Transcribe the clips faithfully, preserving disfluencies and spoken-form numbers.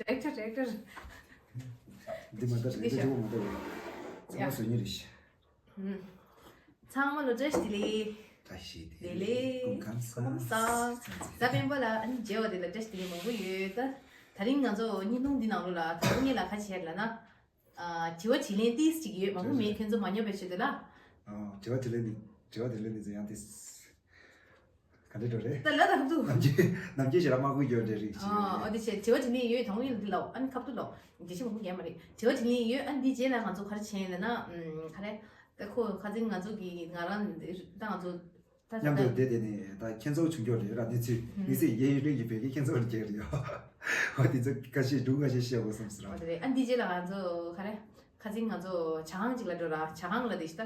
ཌི་རེག་ཊར། ཌི་རེག་ཊར། འདི་མ་ལྟ་རེད། འདི་ཆོག་མ་ལྟ་རེད། ཚང་མ་བཟོ་ཉེ་རེད། ཚང་མ་ལོ་བཀྲ་ཤིས་བདེ་ལེགས། བཀྲ་ཤིས་བདེ་ལེགས། བདེ་ལེགས། སྐུ་ཁམས་བཟང་། གཟའ་སྤེན་པ་ལ་ཨ་ནི་མཇལ་བ་དེ་ལ་བཀྲ་ཤིས་བདེ་ལེགས་མང་པོ་ཡོད། ད་དེ་རིང་ང་ཚོ་བརྙན་ཐུང་འདི་ནང་ལོགས་ལ་དང་པོ་ངེད་ལ་ཁ་ཆེ་ལ་ན། ཨ། དྲི་བ་དྲིས་ལན་ཏིས་ཅིག་ཡོད། མང་པོ་མེད། ཁྱོད་ཚོ་མ་ཉོབ་པའི་ཆེད་དུ་ལ། ཨ། དྲི་བ་དྲིས་ལན་འདི། དྲི་བ་དྲིས་ལན་འདི་ཚོ་ཡང་ཏིས། ག་འདྲ་འགྲོ་རེད། ད་ལ་དང་དུ། ནམ་རྒྱུན་ནམ་རྒྱུན་ཞེ་དྲག་མ་གུས་རྒྱུ་འདྲ་རིགས་ཅིག་ཨ། ཨོ་དེ་བྱས་དྲི་བ་དྲིས་ལན་ཡོད། དང་པོ་ཡིན་ལ་ལོ་ཨ་ནི་ཁབ་ཏུ་ལོ། འདི་ཤི་མང་པོ་རྒྱལ་མ་རེད། དྲི་བ་དྲིས་ལན་ཡོད། ཨ་ནི་འདི་རྗེས་ལ་ང་ཚོ་ག་རེ་བྱས་ཡིན་ལ་ན། ཨམ། ག་རེ། ད་ཁོ་ཁ་སང་ང་ཚོ་གི་ང་རང་ད་ང་ཚོ་ད་མཉམ་དུ་ད་བསྡད་དེ་ནས་ད་ཁྱེད་ཚོ་བྱུང་རྒྱུ་རེད་ར། གནས་ཚུལ་ཨུམ། གནས་ཚུལ་ཡེ་ཡུལ་ཀྲིན་གྱི་བོད་སྐད་ཁྱེད་ཚོ་རྒྱག་རེད་ཡ། ཨོ་དེ་ཚོ་ཁ་ཤས་སྒྲུང་ཁ་ཤས་བཤད་དགོས་བསམ་སོང་ར། ཨོ་དེ་རེད། ཨ་འདི་རྗེས་ལ་ང་ཚོ་ག་རེ། ཁ་སང་ང་ཚོ་ཇ་ཁང་ཅིག་ལ་འགྲོ་ར། ཇ་ཁང་ལ་དེ་ཤི་ད།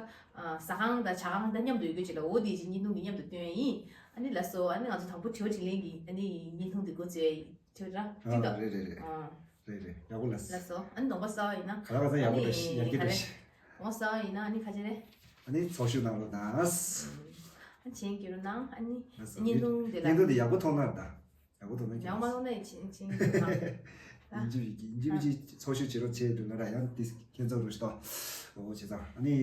ཟ་ཁང་དང་ཇ་ཁང་དང་མཉམ་དུ་ཡོད་རྒྱུ་ཅིག་ལ། འོ་དེ་ཅིག་བརྙན་ཐུང་གི་མཉམ་དུ་སྟོན་ཡ་ཡིན། ཨ་ནི་ལགས་སོ། ཨ་ནི་ང་ཚོ་དང་པོ་དྲི་བ་དྲིས་ལན་གྱི་ཨ་ནི་བརྙན་ཐུང་དེ་འགོ་འཛུགས་ཡ་ཡིན། དྲི་བ་ར་ཨ་ཅིག་ད། རེད་རེད་རེད། ཨ། རེད་རེད། ཡག་པོ་ལགས། ལགས་སོ། ཨ་ནི་གདོང་པ་གསར་པ་ཡིན་ན། ག་ལ་ག་ས་ཡག་པོ་རེད། ཨ་ནི་ཡར་རྒྱས་ག་རེ། རེད། གདོང་པ་གསར་པ་ཡིན་ན་ཨ་ནི་ཁ་ཆེ་རེད། ཨ་ནི་ཚོགས་ཞུགས་གནང་རོགས་གནང་། ཨ་ནི་བྱེད་ཀྱི་རོགས་གནང་། ཨ་ནི་ལགས་སོ། བརྙན་ཐུང་དེ་ལ། བརྙན་ཐུང་དེ་ཡག་པོ་མཐོང་ན་ད། ཡག་པོ་འདུག་ན། ཡག་མ་ལོ་ན་ཡི་ཆིན་ཆིན་གྱི་ཡིན་གྱི་ཡིན་གྱི་ཅིག་ཚོགས་ཞུགས་བྱེད་རོགས་བྱེད་འདུག་ན་ར། ཡང་དེ་ཁྱེད་ཚོ་རུ་ཤི་ཏོ། འོ་བྱས་ཙང་ཨ་ནི།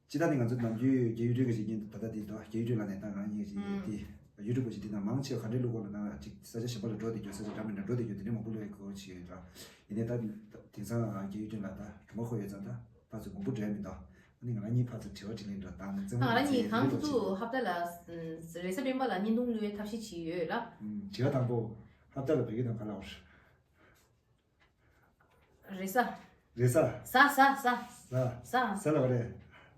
ཅི་ད་ནི་ང་ཚོ་ནམ་རྒྱུན་རྒྱ་ཡུལ་གྲོས་ཀྱི་བྱེད་ཀྱིན་ད་ལྟ་དེ་དོ་རྒྱ་ཡུལ་གྲོས་ལ་ནས་ད་ང་གཉིས་ཀྱི་དེ་ཡུ་ཊུབ་བྱེད་དེ་ན་མང་ཆེ་བ་ག་འདྲའི་བླུག་གོ་ལ་ན་ཅིག་ས་ཆ་གཞན་པ་ལ་འགྲོ་དེ་རྒྱུ་ས་ཆ་འདྲ་མི་འདྲ་འགྲོ་དེ་རྒྱུ་དེ་འདྲ་མང་པོ་བླུག་ཡ་གོ་ཆེ་ར། ཡིན་ནའི་ད་དེང་སང་རྒྱ་ཡུལ་གྲོས་ལ་ད་གྲོ་མ་ཁོ་ཡོད་ཙང་ད་ཕར་ཚུར་མང་པོ་འགྲོ་ཡ་མི་འདུག་ཨ་ནི་ང་རང་གཉིས་ཕར་ཚུར་དྲི་བ་དྲིས་ལན་འདྲ་དང་། ང་རང་གཉིས་གང་ཐུབ་ཐུབ་ཧབ་ཏ་ལ་རེས་གཟའ་སྤེན་པ་ལ་བརྙན་ཐུང་བླུག་པའི་ཐབས་ཤེས་བྱེད་ཡོད་ལ། དྲི་བ་དང་པོ། ཧབ་ཏ་ལ་བོད་སྐད་ནང་ག་ལབ་རེད། རེས་གཟའ། རེས་གཟའ། གཟའ་གཟའ་གཟའ། གཟའ། གཟའ། གཟའ་ལ་བ་རེད།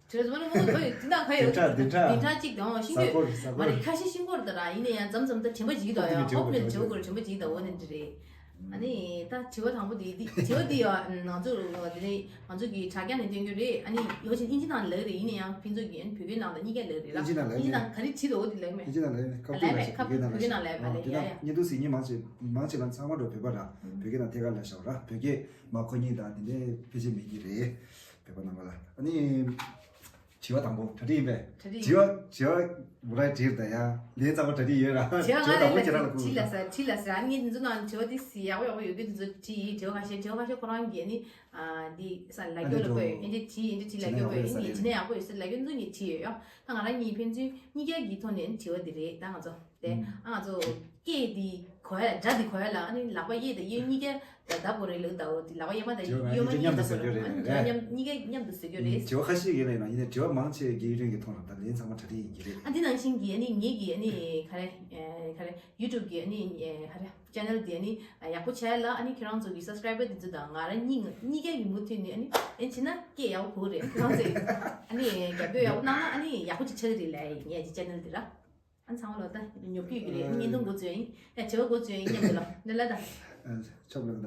དྲི་བ་ཟ་མ་ནི་མོ་བོད་ཡིག་འདི་འདྲ་ག་ཡོད། བདུན་ཕྲག་བདུན་ཕྲག་བདུན་ཕྲག་གཅིག་དང་ཤིང་གཟའ་འཁོར་གཟའ་མ་འཁོར་རེད། ཁ་ཤས་ཤིང་འཁོར་དང་ར། ཡིན་ན་ཡང་མཚམས་མཚམས་ད་དྲན་པ་བརྗེད་ཀྱི་འདུག་ཡ། ཧོབ་ནས་དྲན་པ་འཁོར་དྲན་པ་བརྗེད་ཀྱི་འདུག་འོ་ནི་འདི་རེད། ཨ་ནི་ད་དྲི་བ་དང་པོ་དེ་འདི་དྲི་བ་འདི་ཡ་ང་ཚོ་དེ་ནས་ང་ཚོ་གི་དྲ་རྒྱ་ནས་སྟོན་རྒྱུ་རེད། ཨ་ནི་ཡོ་ཆེན་ཨིན་ཇི་ནང་ལབ་རེད། ཡིན་ན་ཡང་ཕན་ཚུན་གྱི་ཨ་ནི་བོད་སྐད་ནང་དང་གཉིས་ཀ་ལབ་རེད་ལ། ཨིན་ཇི་ནང་ལབ་ཨིན་ཇི་ནང་ག་རེ་བྲིས་འདུག་འོ་དེ་ལབ་མེད། ཨིན་ཇི་ནང་ལབ་མེད། ཁ་ལབ་མེད། ཁ་བོད་སྐད་ནང་ལབ་བོད་སྐད་ནང་ལབ་པ་ལབ་ཡ་ཡ། བརྙན་ཐུང་གཟིགས་མཁན་མང་ཆེ་མང་ཆེ་ལ་ཚང་མ་འགྲོ་བོད་པ་ར། བོད་སྐད་ནང་ཐད་ཀར་ལབ་བཞག་ར། བོད་སྐད་མ་གོ་མཁན་དང་དེ་འདྲའི་ཕལ་ཆེར་མེད་ཀྱི་རེད། བོད་པ་རྣམ་པ་ལ། ཨ་ནི། དྲི་བ་དང་པོ་གྲ་སྒྲིག་ཡིན་པས། གྲ་སྒྲིག་དྲི་བ་དྲི་བ་མོ་ར་དྲིས་ད་ཡ། ལན་ཚང་མ་གྲ་སྒྲིག་ཡོད་ར། དྲི་བ་ང་དྲི་བ་དང་པོ་ཁྱེད་རང་ལ་ཕུལ། དྲིས་ལ་ཟེར་དྲིས་ལ་ཟེར། ཨ་ནི་འདི་ཚོ་ནང་དྲི་བ་དེ་ཟེར་ཡག་པོ་ཡག་པོ་ཡོད་ཀྱི་འདི་ཚོ་དྲིས། དྲི་བ་ཁ་ཤས་དྲི་བ་ཁ་ཤས་ཁོ་རང་གིས་ཨ་ནི་འདི་ས་ལ་སྐྱོ་ལ་པོས་ཨེ་འདྲ་དྲིས་ཨེ་འདྲ་དྲིས་ལ་སྐྱོ་པོས་ཨེ་འདྲ་དྲིས་ན་ཡག་པོ་ཡོད་ཟེར་ལ་སྐྱོ་འཛུགས་ནས་དྲིས་ཡོད་ཡ། ད་ང་རང་གཉིས་ཕན་ཚུན་གཉིས་ཀ་གི་ཐོག་ནས་དྲི་བ་འདི་རེད། ད་ང་ཚོ་དེ་ཨ་ང་ཚོ་སྐད་འདི་གོ་ཡ་སྒྲ་འདི་གོ་ཡ་ལ་ཨ་ནི་ལག་པ་གཡས་དང་གཡོན་གཉིས་ཀ་ད་ལྟ་བུ་རེད་ལབ་ད། འོ་དེ་ལག་པ་གཡས་མ་དང་གཡོན་མ་གཉིས་ཀ་ལྟ་བུ་རེད། ཨ་ནི་མཉམ་གཉིས་ཀ་མཉམ་དུ་བཟོ་རྒྱུ་རེད། དྲི་བ་ཁ་ཤས་ཡིན་ལ་ཡིན་ན་ཡིན་ནའི་དྲི་བ་མང་ཆེ་རྒྱ་ཡུལ་གྲོས་ཀྱི་ཐོག་ལ་ད་ལན་ཚང་མ་གྲ་སྒྲིག་ཡིན་གྱི་རེད། ཨ་འདི་ནང་བཞིན་གྱི་ཨ་ནི་ངེད་ཀྱི་ཨ་ནི་ག་རེ་ག་རེ་ཡུ་ཊུབ་གི་ཨ་ནི་ག་རེ་ཅེ་ནལ་དེ་ཨ་ནི་ཡག་པོ་བྱས་ལ་ཨ་ནི་ཁྱེད་རང་ཚོ་གི་སབ་སི་ཀ་རའི་བར་དེ་ཚོ་དང་ང་རང་གཉིས་གཉིས་ཀ་གི་མུ་མཐུད་ནས་ཨ་ནི་ཨེ་བྱས་ན་སྐད་ཡག་པོ་གོ་གི་རེད། ཁྱེད་རང་ཚོས་ཨ་ནི་རྒྱབ་སྐྱོར་ཡག་པོ་གནང་ན་ཨ་ནི་ཡག་པོ་ཅིག་ཆགས་ཀྱི་རེད་ལབ་ཡ་ཡིན། ངས་ཀྱི་ཅེ་ནལ་དེ་ར། ཨ་ཚང་མ་ལོ་ད་ཉོབ་ཀྱི་ཡོད་ཀྱི་རེད། བརྙན་ཐུང་འགོ་བཙུགས་ཡིན། ཡ་དྲི་བ་འགོ་བཙུགས་ཡིན་སྙམ་དུ་ལ་ལ་ལ་ད། ཨ་ཆོག་ལ་ད།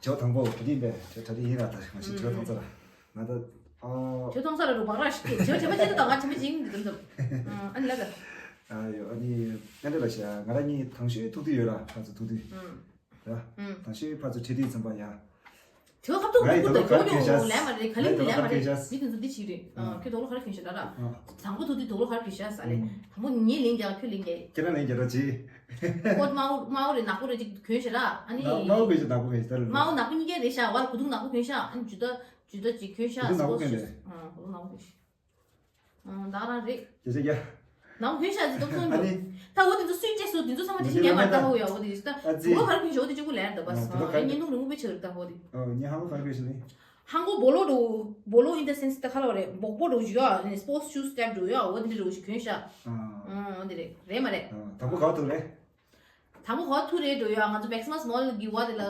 དྲི་བ་དང་པོ་གྲ་སྒྲིག་པས་དྲི་བ་གྲ་སྒྲིག་ཡིན་ར། ད་ང་ཞིག་དྲི་བ་དང་ཚོ་ལ་ང་ད། ཨ་དྲི་བ་དང་ཚོ་ལ་རུ་བག་ར་ཞིག་དྲི་བ་དྲི་བ་ཅི་ད་ང་དྲི་བ་ཅིག་འདི་ཙམ་ཙམ། ཨ་ནི་ལ་ད། ཨ་ཡོ་ཨ་ནི་ཨ་འདྲ་ལ་ཤ་ང་རང་གཉིས་དང་ཤོས་ཐུག་དུས་ཡོད་ར། ཁ་ཚོ་ཐུག་དུས། ར། ཨུམ། ད་ཤི་ཕར་ཚུར་ཁྲིད་དུས་ཙམ་པ་ཡ། དེ་བ་ཁ་ཐུག་ང་ཡི་མུ་དོ་མུ་དོ་ལ་ལན་མ་རེད། ག་ལེ་མི་ལན་མ་རེད། མི་དེ་ཚོ་འདི་ཞིག་རེད། ཨ་ཁྱོད་དོག་ལོ་ག་རེ་གྱོན་ཤག་ད་ར། དང་པོ་ཐུག་དུས་དོག་ལོ་ག་རེ་གྱོན་ཤག་ཟ་ལེ། དང་པོ་ངས་ལན་རྒྱག་ཁྱོད་ལན་རྒྱག་ཁྱེད་རང་ལན་རྒྱག་རོགས་གྱིས། ཀོཊ་དམར་པོ་དམར་པོ་རེད། ནག་པོ་རེད་ཅིག་གྱོན་ཤག་ར། ཨ་ནི། དམར་པོ་གྱོན་ཤག་ནག་པོ་གྱོན་ཤག་ད་ར། དམར་པོ་ནག་པོ་གཉིས་ཀ་རེད་ཤག་བར་གོས་ཐུང་ནག་པོ་གྱོན་ཤག་ཨ་ནི་ཇུ་ད་ཇུ་ད་ཅིག་གྱོན་ཤག་གོས་ཐུང་ནག་པོ་གྱོན་ལེ། ཨ་གོས་ཐུང་ནག་པོ་གྱོན་ཤག་ཨང་། ད་ག་རང་རེད། རྒྱལ་སྲས་རྒྱལ། ནང་གོན་ཤག་ཅིག་སྟོབས་སོང་ཨ་ནི། འདུག་ད་འོ་དེ་ཚོ་སུས་སྤྲད་སོང་། དེ་ཚོ་ཚང་མ་དེ་བཞིན་ངས་མར་ལྟ་ཧོ་ཡ། འོ་དེ་ཡོད་ད། ཨ་ཙི། དུག་ལོག་ག་རེ་གོན་ཤག་འོ་དེ་གཅིག་པུ་ལེར་ད་པ་སོང་། དུག་ལོག་ག་རེ། བརྙན་ཐུང་རིང་པོ་ཆགས་རེད་ད་ཧོ་དེ། ཨ་ངས་ཧང་གོ་ག་རེ་གོན་ཤག་ནི། ཧང་གོ་སྦོ་ལོ་འགྲོ། སྦོ་ལོ་in the sense ད་ཁ་ལོ་རེད། སྦོག་སྦོ་འགྲོ་ཞུ་ཡ། ནི་སྤོར་ཊི་ཤུ་སི་ཊེབ་འགྲོ་ཡ། འོ་དེ་འདྲ་འགྲོ་ཞིག་གོན་ཤག་ཨ། ཨང་། འོ་དེ་རེད། རེད་མ་རེད། ཨ་དང་པོ་ག་བ་ཐུག་རེད། དང་པོ་ག་བ་ཐུག་རེད་འགྲོ་ཡ། ང་ཚོ་Maximus Mall གི་བ་དེ་ལ།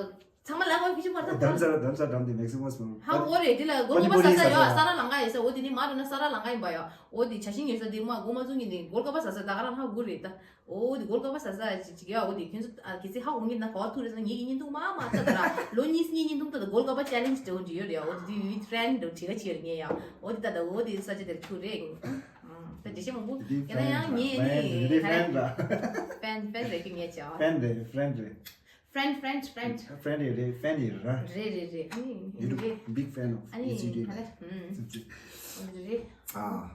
ཚང་མ་ལ་ཧོ་ཁི་ཆུ་མར་ད་དམ་ས་ར་དམ་ས་འགྲམ་དེ་Maximus Mall། ཧ་འོ་རེད། དེ་ལ་གོལ་ཀ་པ་ཟ་ས་ཡོད། ས་ར་ལང་ཀ་ཡོད་ས། འོ་དེ་ནི་མ་འགྲོ་ན་ས་ར་ལང་ཀ་ཡིན་པ་ཡོད། འོ་དེ་ཇ་ཤིང་ཡོད་ས་དེ་མ་གོ་མ་ཚུགས་ངེས་ནས་གོལ་ཀ་པ་ཟ་ས་ད་ག་རང་ཧ་གོ་རེད་ད། འོ་དེ་གོལ་ཀ་པ་ཟ་ས་ཅིག་ཅིག་ཡོད། འོ་དེ་ཁྱོད་ཚོ་གལ་སྲིད་ཧ་གོ་ངེས་ན་ག་བ་ཐུག་རེད་ཟེར་ན་ངེད་ཀྱི་བརྙན་ཐུང་མ་མ་ལྟ་ད་ར། ལོ་གཉིས་གཉིས་བརྙན་ཐུང་ལྟ་ད་གོལ་ཀ་པ་ཅེ་ལེན་ཇི་འདྲ་བོ་འདྲ་ཡོད་རེད། འོ་དེ་དུས་ཡུལ་ཕྲན་འདྲ་བོ་བྲིས་ཀ་ཅིག་ཡོད་རེད་ངས་ཡ། འོ་དེ་ལྟ་ད་འོ་དེ་ས་ཆ་དེར་ཐུག་རེད། ད་འགྲེལ་བཤད་མང་པོ་ཡིན་ན་ཡང་ངས་ནི་ཕན་ཕན་རེད་ཀི་ངས་བྱ་བ། ཕན་རེད། ཕན་རེད། ཕྲེན་ཌི་རེད། ཕྲེན་ཌི་རེད། ཕྲེན་ཌི་རེད། ཕྲེན་ཌི་རེད། རེད་རེད་རེད། ཨ་ནི་ཡུ་ཊུབ་རེད། Big fan of ཨ་ནི་ཨི་སི་ཌི་ག་རེ། ཨུམ།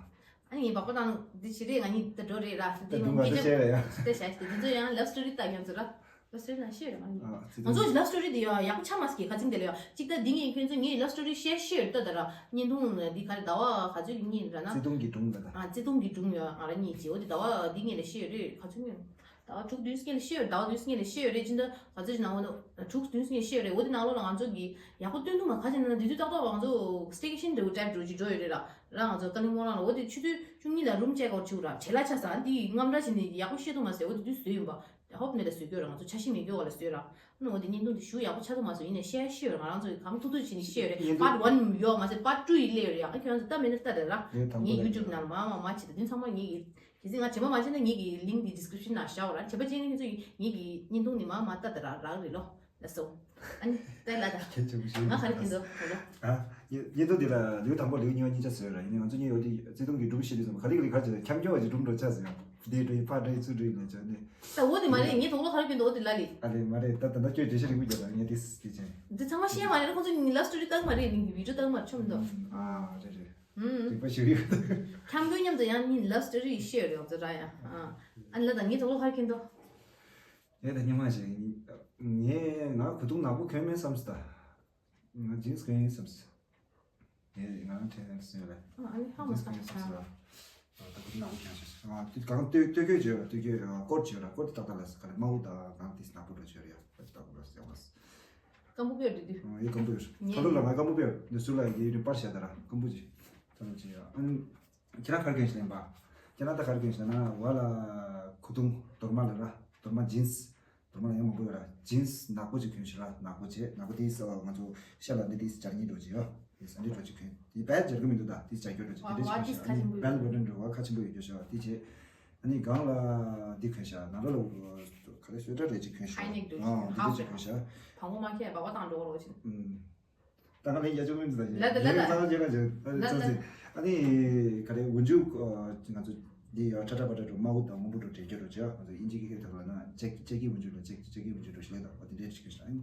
ཨ་ནི་ངས་བག་པ་དང་འདི་ཞིག་རེད། ང་གཉིས་ད་འགྲོ་རེད་ར། ད་འདི་དུང་ག་ཚོད་བཤད་རེད་ཡ། ད་བཤད་ཤག་འདི་ཚོ་ཡང་ལབ་སི་ཊོ་རི་ལྟ་མྱོང་ཚོད་ར། ལབ་སི་ཊོ་རི་ནང་བཤད་ཡོད་རེད་མ་ཡིན། ཨ་ཙི་ང་ཚོ་ལབ་སི་ཊོ་རི་དེ་ཡང་ཡག་པོ་ཆགས་མ་སོང་གི་ཁ་ཚིག་དེ་ལ་ཡང་གཅིག་ད་འདི་ངས་ཁྱོད་ཚོ་ངས་ལབ་སི་ཊོ་རི་བཤད་ཤེས་ཡོད་ད་ད་ར་བརྙན་ཐུང་འདི་ག་རེ་ཟླ་བ་ག་ཚོད་ཀྱི་གཉིས་རེད་ན། བརྩེ་དུང་གི་སྒྲུང་ད་ད། ཨ་བརྩེ་དུང་གི་སྒྲུང་ཡང་ང་རང་གཉིས་ཀྱིས་འོ་དེ་ཟླ་བ་འདི་ངས་ལ་བཤད་ཡོད་རེད་ག་ཚོད་ངས། ཟླ་བ་དྲུག་བདུན་སྔོན་ལ་བཤད་ཡོད་རེད་ཟླ་བ་བདུན་སྔོན་ལ་བཤད་ཡོད་རེད་ཅི་འདྲ་ག་ཚོད་ཅི་ནང་འོ་ན་དྲུག་བདུན་སྔོན་བཤད་ཡོད་རེད་འོ་དེ་ནང་ལོགས་ལ་ང་ཚོ་གི་ཡག་པོ་སྟོན་ཐུབ་མ་ག་ཚོད་ན་དེ་དུས་ཏག་ཏག་ང་ཚོ་སི་ཊེ་ཀེ་ཤན་འདྲ་བོ་ཊའིབ་འདྲ་བོ་ཅིག་འགྲོ་ཡོད་རེད་ལ་ར་ང་ཚོ་ཀ་ལིམ་པོང་ལ་འོ་དེ་ཆུ་ཚོད་བཅུ་གཉིས་ལ་རུམ་ཅེག་ཨའུཊ་བྱེད་དགོས་ར་བྱེད་ལ་ཆ་ས་འདི་དངངས་སྐྲག་བྱེད་ནས་ཡག་པོ་ཤེས་ཐུབ་མ་སོང་འོ་དེ་དུས་བཟོས་ཡིན་པ། ཧོབ་ནས་ལ་བཟོས་དགོས་ར་ང་ཚོ་འཆར་གཞི་མེད་རྒྱུ་བ་ལ་བཟོས་ར། ནོ་འོ་དེ་བརྙན་ཐུང་དེ་ཞུ་ཡག་པོ་ཆགས་ཐུབ་མ་སོང་ཡིན་ནས་ཤེར་ཤེར་ང་རང་ཚོ་གི་གང་ཐུབ་ཐུབ་བྱས་ནས་ཤེར་རེད་བརྙན་ཐུང་པར་ཊི་ཝན་ཡོད་མ་ཟད་པར་ཊི་ཊུ་ཡི་སླེབས་རེད་ཨ་ཁྱོད་རང་ཚོ་ལྟ་མེད་ན་ལྟ་རེད་ར། ངས་དང་པོ་ངས་ཡུ་ཊུབ་ནང་ལ་མ་མ་མ་བྱེད་ད་དེ་ཚང་མ་ངས་ཀྱི་གལ་སྲིད་ང་བྱེད་མ་མ་བྱེད་ན་ངས་ཀྱི་ལིང་ཀི་ཌི་སི་ཀི་རིབ་ཤན་ནང་བཞག་ར་བྱེད་པ་བྱེད་ན་ཁྱོད་ཚོ་ངས་ཀྱི་བརྙན་ཐུང་ནི་མ་མ་ལྟ་ད་ར་རག་རེད་ལོ་ལ་སོ། ཨ་ནི་ལྟ་ལ་ད་ཁྱེད་ཚོ་ཞུ་ང་ག་རེ་ཁྱེད་ཚོ་ཧོ་ལོ། ཨ་བརྙན་ཐུང་འདི་ལ་ལེའུ་དང་པོ་ལེའུ་གཉིས་པ་གཉིས་ཆ་བཟོས་ར་ཡིན་ནའི་ང་ཚོ་གཉིས་འོ་དེ་བརྩེ་དུང་གི་སྒྲུང་བཤད་དུས་ཙམ་ག་ལེ་ག་ལེ་ག་ཅེ་འཁྱམ་སྐྱོ་བ་ཅིག་སྒྲུང་འགྲོ་ཆ་ཟིན་ཡང་འདི་འགྲོ་ཡི་ཕ་འགྲོ་ཡི་ཚུར་འགྲོ་ཡི་ལ་ཅོ་ནི། ད་འོ་དེ་མ་རེད་ངས་དོགས་པ་ག་རེ་སྐྱོན་འདུག་འོ་དེ་ལ་ལི། ཨ་ལེ་མ་རེད་ད་ད་ལྟ་ཁྱོད་འགྲེལ་བཤད་རིང་པོ་རྒྱབ་ལ་ངས་དེ་དེ་ཅན། འདི་ཚང་མ་ཤེས་མ་རེད་ཁོང་ཚོ་ལབ་སི་ཊོ་རི་བཏང་མ་རེད་ནི་བི་ཌི་ཡོ་བཏང་མ་ཆོམ་འདུག་ཨ་རེད་རེད། ཨུམ། རིག་པ་ཞུ་ཡོད། འཁྱམ་སྐྱོ་མཉམ་དུ་ཡང་ནི་ལབ་སི་ཊོ་རི་ཤེར་ཡོད་ཚོ་ར་ཡ། ཨ་ལ་ད་ངས་དོགས་པ་ག་རེ་སྐྱོན་འདུག་ངས་ད་སྙན་མ་ཞིག་ངས་ང་གོས་ཐུང་ནག་པོ་གྱོན་མེད་བསམ་སི་ད། ང་ཇིན་སི་གྱོན་ཡིན་བསམ་སི། ངས་ང་རང་ཁྲེན་ནས་སོས་ལ། ཨ་ནི་ཧ་མ་ཇིན་སི་གྱོན་ཡིན་བསམ་སི་ལ། ད་ཁོ་ནག་པོ་གྱོན་ཤག་ཨ་དེ་གང་སྟོད་སྟོད་གོས་བྱོས་སྟོད་གོས་ཀོཊ་བྱོས་ར་ཀོཊ་ཏག་ཏག་ལ་ཁ་ལ་དམར་པོ་དང་གང་དེ་ནག་པོ་འགྲོ་བྱོས་ར་ཡ་ཁོ་ཏག་ཏག་ལ་ཡ་མ་སི། སྐམ་པོ་དཔེ་རེད་དུས། ཨ་ཡི་སྐམ་པོ་ཡོད། ངས་ཁ་ལོ་ལ་ང་སྐམ་པོ་དཔེ་ཡོད་ནི་སུ་ལ་ཡི་རི་པར་བྱས་ད་ར་སྐམ་པོ་ཅི། ད་ལོ་ཅི་ཡ་ཨ་ནི། ཁྱེད་རང་ག་རེ་གྱོན་ཤག་ཡིན་པ། ཁྱེད་རང་ད་ག་རེ་གྱོན་ཤག་ན་བ་ལ་ཁུ་ཐུང་དོར་མ་ལ་ར་དོར་མ་ཇིན་སི། དོར་མ་ལ་ཡང་མང་པོ་ཡོད་ར་ཇིན་སི་ནག་པོ་ཅིག་གྱོན་ཤག་ར་ནག་པོ་བྱས་ནག་པོ་དེའི་ས་བ་ང་ཚོ་ཤ་ལ་འདི་དེའི་སི་སྦྱར་ཉིན་འགྲོ་ཅིག་ཡོད་དེ་ས་འདི་འགྲོ་ཅིག་གྱོན་དེ་བལ་སྦྱར་གི་མི་འདུག་ད་དེ་སྦྱར་གྱོན་འགྲོ་ཅིག་དེ་འདྲ་ཅིག་གྱོན་ཤག་ཨ་ནི་བལ་བོ་ཏན་འགྲོ་བ་ཁ་ཆེན་པོ་ཡོད་རྒྱུ་ཤག་དེ་བྱས། ཨ་ནི་གང་ལ་འདི་གྱོན་ཤག་ནང་ལོགས་ལ་ག་རེ་སུ་ཊར་རེ་ཅིག་གྱོན་ཤག་ཧའི་ནེག་འདུག་ཨ་ཧ་འདི་འདྲ་ཅིག་གྱོན་ཤག་བག་མོ་མ་ཁྱེར་བག་པ་བཏང་འགྲོ་གོ་རོགས་བྱེད། ད་ང་ལན་རྒྱ་ཆུང་མིན་ཟེར་ལ་ད་ལ་ད་ལན་ཚང་རྒྱ་ལ་རྒྱ་ལ་ལ་ཚང་ཚེ། ཨ་ནི་ག་རེ་འོན་ཇུ་ང་ཚོ་འདི་ཡ་ཁྲ་ཁྲ་པ་ཁྲ་འགྲོ་དམར་པོ་དང་སྔོན་པོ་འགྲོ་འདྲེས་རྒྱ་འགྲོ་བྱ་ང་ཚོ་ཨིན་ཇི་གི་ཁེ་ཐོག་ལ་ན་ཅེག་ཅེག་གི་འོན་ཇུ་ལ་ཅེག་ཅེག་གི་འོན་ཇུ་འགྲོ་ཞིག་ལས་དང་བ་དེ་འདྲས་ཅིག་གྱོན་ཤག་ཨ་ནི་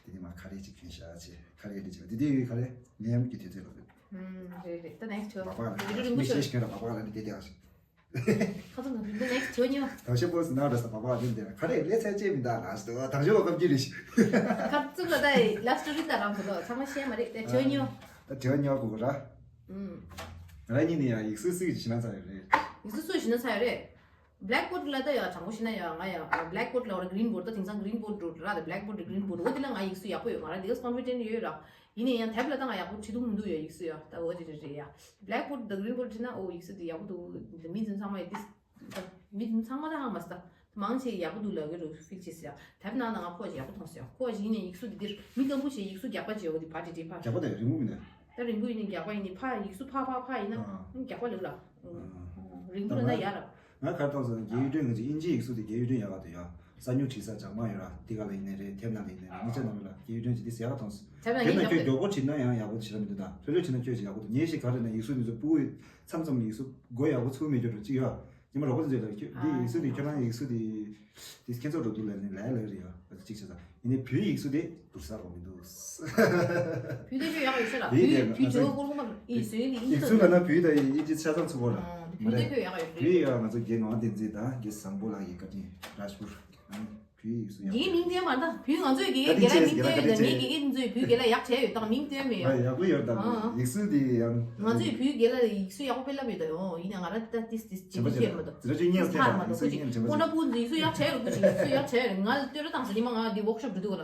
དེ་ནི་མ་ག་རེ་ཅིག་གྱོན་ཤག་ཅེ་ག་རེ་འདི་ཅིག་དེ་དེ་ག་རེ་ངའི་ཡམ་གྱི་དུས་ཚོད་ལ་རེད། ཨུམ་རེད་རེད་ད་ནེག་སི་ཊི་བ་བ་བ་ལ་ནི་ཤེས་ཤེས་གྱོན་ར་བ་བ་ལ་ནི་དེ་དེ་ཨ་ཞིག་ཁ་ཚང་གི་འདི་ནེག་སི་ཊི་ཉོ། ད་ཤེ་པོ་སི་ན་ར་ས་པ་པ་ཨ་ཅེ་འདི་ག་རེ་ལས་ཚད་ཅེ་མི་ད་ལ་སྟོ་ད་ཤོ་བ་ཀམ་ཀི་རི་ཤི། ཁ་ཚུགས་ལ་ད་ལབ་སི་ཊོ་རི་ད་རང་ཚོ་ཚང་མ་ཤེས་མ་རེད་ད་ཇོ་ཉོ། ད་ཇོ་ཉོ་གོ་ར། ཨུམ། ང་རང་གཉིས་ནི་ཡང་ཡིག་གཟུགས་སིག་ཅིག་ཤི་ན་ཚ་ཡོད་རེད། ཡིག་གཟུགས་སུ་ཤི་ན་ཚ་ཡོད་རེད། བྷེ་ལེག་བྷོར་ཌི་ལ་ད་ཡང་དྲང་པོ་ཤི་ན་ཡང་ང་ཡང་བྷེ་ལེག་བྷོར་ཌི་ལ་འོ་ར་གི་རིན་བྷོར་ཌི་ད་དེང་སང་གི་རིན་བྷོར་ཌི་ར་ད་བྷེ་ལེག་བྷོར་ཌི་གི་རིན་བྷོར་ཌི་འོ་དེ་ལ་ང་ཡིག་གཟུགས་ཡག་པོ་ཡོད་ང་རང་དེ་ག་ཀོན་ཕི་ཌེན་ཊི་ཡོད་ར། ཡིན་ནའི་ཡང་དེབ་ལ་ད་ང་ཡག་པོ་བྲིས་ཐུབ་མི་འདུག་ཡ་ཡིག་གཟུགས་ཡ་ད་འོ་དེ་རེད་རེད་ཡ། བྷེ་ལེག་བྷོར་ཌི་དང་གི་རིན་བྷོར་ཌི་བྲིས་ན་ཨོ་ཡིག་གཟུགས་དེ་ཡག་པོ་འདུག་མི་ཚང་མ་ཡ་དེ། མི་ཚང་མ་ད་ཧང་མ་སི་ད། མང་ཆེ་ཡག་པོ་འདུག་ལབ་ཀྱི་རེད་ཕིག་ཅེས་ཟེར་ཡ། དེབ་ནང་ན་ང་ཁོ་ཡག་པོ་མཐོང་ཟེར་ཡ་ཁོ་ཡིན་ནའི་ཡིག་གཟུགས་དེ་འདིར་མི་སྐམ་པོ་ཞིག་ཡིག་གཟུགས་རྒྱག་པ་བྱེད་འོ་དེ་བ་དེ་དེ་ཕ། རྒྱག་པ་དེ་རིང་པོ་མིན་ད། ད་རིང་པོ་ཡིན་ནའི་རྒྱག་པ་ཡིན་ནའི་ཕ་ཡིག་གཟུགས་ཕ་ཕ་ཕ་ཡིན་ན་ཨ། རྒྱག་པ་ལེགས་ལ། རིང་པོ་ལ་ན་ཡག་ར། ང་གར་མཐོང་སོང་རྒྱའི་གཡུ་སྒྲོན་ང་ཚོ་དབྱིན་ཇིའི་ཡིག་གཟུགས་དེ་རྒྱའི་གཡུ་སྒྲོན་ཡག་ག་དུ་ཡ། གསར་འགྱུར་བྲིས་ས་ཇག་མ་ཡོད་ར་དེ་ག་ལ་ཡིན་ནའི་རེད་དེབ་ནང་ལ་ཡིན་ནའི་རེད་མི་ཚེ་ནང་ལ་རྒྱའི་གཡུ་སྒྲོན་ཅིག་དེ་ཟེར་ཡག་མཐོང་སོང་། དེབ་ནང་དེབ་ནང་ཁྱོད་མགྱོགས་པོ་བྲིས་ན་ཡང་ཡག་པོ་བྱེད་ར་མི་འདུག་ད་ལྷོད་ལྷོད་བྱས་ན་ཁྱོད་ཅིག་ཡག་པོ་འདུག་ངས་ཞིག་ག་རེ་ན་ཡིག་གཟུགས་འདི་ཚོ་སྤུ་གུ་མཚམས་མཚམས་ཡིག་གཟུགས་མགོ་ཡག་པོ་ཚུགས་མེད་ཀྱོ་འགྲོ་གཅིག་ཡོད། ཉི་མ་རོགས་པ་ཚོས་ལ་ཁྱོད་འདི་ཡིག་གཟུགས་འདི་ཁྱོད་རང་ཡིག་གཟུགས་འདི་འདི་ཁྱེད་ཚོ་འགྲོ་འདུག་ལ་ནི་ལ་ལ་རེད་ཡ་གཅིག་བྱས་ཙང་ཡིན་ནའི་བོད་ཡིག་གཟུགས་དེ་བསྡུར་ས་གོ་མི་འདུག་བོད་དེ་ཁྱོད་ཡག་ཡོད་ཤ་ལ་བོད་དེ་བོད་བོད་ཇོ་བོ་ཀོར་ཀོར་མ་ཡིག་བཟོས་ནི་ཡིག་གཟུགས་ལ་ན་བོད་དང་ཡིན་ཅི་ཆ་ཚང་ཚུགས་པོ་ལ་མ་བོད་དེ་རེད་ཁྱོད་ཡག་ཡོད་བོད་ཡིག་ང་ཚོ་རྒན་ངག་དབང་བསྟན་འཛིན་དང་རྒན་བཟང་པོ་ལགས་ཀྱི་བཀའ་དྲིན་རཱཇ་པུར་ཨ་ནི་བོད་ཡིག་གཟུགས་ཡག་དགེ་རྒན་མིང་བཏོན་མ་ད་བོད་ང་ཚོའི་དགེ་རྒན་དགེ་ལགས་མིང་བཏོན་མེད་ད་ངའི་དགེ་རྒན་ཚོས་བོད་དགེ་ལགས་ཡག་བྱས་ཡོད་ད་མིང་བཏོན་མེད་ཡ་ཡག་པོ་ཡོད་ད་ཨ། ཡིག་གཟུགས་དེ་ཡང་ང་ཚོའི་བོད་དགེ་ལགས་ཡིག་གཟུགས་ཡག་པོ་སྤེལ་ལབ་ཡོད་ད་ཡོ་ཡིན་ན་ང་རང་ད་ཏིས་ཏིས་ཅིག་བྱས་མ་ད་ཟི་ར་ཅུ་ཉེས་ཏིས་ཐར་མ་ད་ཁོ་ཅིག་ཁོ་ན་པུ་ཡིག་གཟུགས་ཡག་བྱས་ཡོད་ཁོ་ཅིག་ཡིག་གཟུགས་ཡག་བྱས་ཡོད་ང་ལ་ལྟོས་ར་དང་ཟེར་ཉི་མ་ང་འདི་ཝོག་ཤོབ་འགྲོ་དུས་ལ་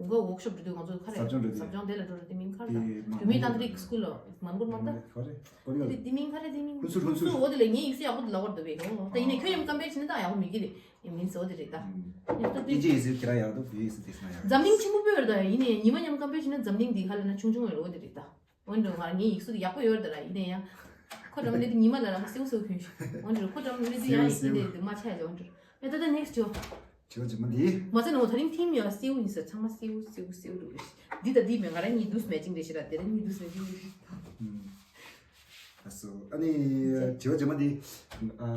དགུན་ཁ་ཝོག་ཤོབ་འགྲོ་དུས་ང་ཚོ་ཁ་རེ་ཟབ་སྦྱོང་འགྲོ་དུས་ཟབ་སྦྱོང་དེ་ལ་འགྲོ་ར་དེ་མིང་ཁ་རེ་ད་བོད་མིའི་ཏན་ཏྲིག་སྐུལ་ལ་མ་འགོར་མ་ད་ཁ་རེ་ཁོ་རེ་ཡག་དེ་མིང་ཁ་རེ་དེ་མིང་ཧུན་སུར་ཧུན་སུར་འོ་དེ་ལ་ངའི་ཡིག་གཟུགས་ཡག་པོ་ལབ་བར་འདུག་བས་ད་ཡིན་ནའི་ཁྱོད་ཡང་ཀམ་པེར་བྱས་ན་ད་ཡག་པོ་མི་གི་རེད། ཡིན་མིན་ཟེར་བ་དེ་རེད་ད། ཨིན་ཇི་ཡི་ཟེར་ཁྱེད་རང་ཡག་འདུག་བོད་ཡིག་ཟེར་དེ་སང་ཡག་འཛམ་གླིང་ཆེན་པོ་དཔེ་རེད་ད་ཡིན་ནའི་ཉི་མ་མཉམ་ཀམ་པེར་བྱས་ན་འཛམ་གླིང་འདི་ཧ་ལས་ན་ཆུང་ཆུང་རེད་འོ་དེ་རེད་ད། འོན་ཀྱང་ང་ངའི་ཡིག་གཟུགས་དེ་ཡག་པོ་ཡོད་རེད་ད་ར་ཡིན་ནའི་ཡང་། ཁོ་འགྲམ་ནས་དེ་ཉི་མ་ལ་རང་སེའུ་སེའུ་གྱོན་ཤག་འོན་ཀྱང་ཁོ་འགྲམ་ནས་དེ་ཡང་ཡིག་གཟུགས་དེ་དེ་མ་ཆགས་ཀྱང་འོན་ཀྱང་མེད་ད་ད་ནེག་སི་ཊི་ཇོ། ཇོ་ཇོ་མ་འདི། མ་ཚད་ནོ་ད་རིང་ཐིམ་ཡོད་སེའུ་ཡིན་ཟེར་ཚང་མ་སེའུ་སེའུ་སེའུ་རུ་རེད། འདི་ད་འདི་མེད་ང་རང་གཉིས་འདུས་མེ་ཅིང་རེད་ཤི་ར་དེ་རིང་གཉིས་འདུས་མེ་ཅིང་རེད་ཤི། ཨ་སོ་ཨ་ནི་ཇོ་ཇོ་མ་འདི། ཨ།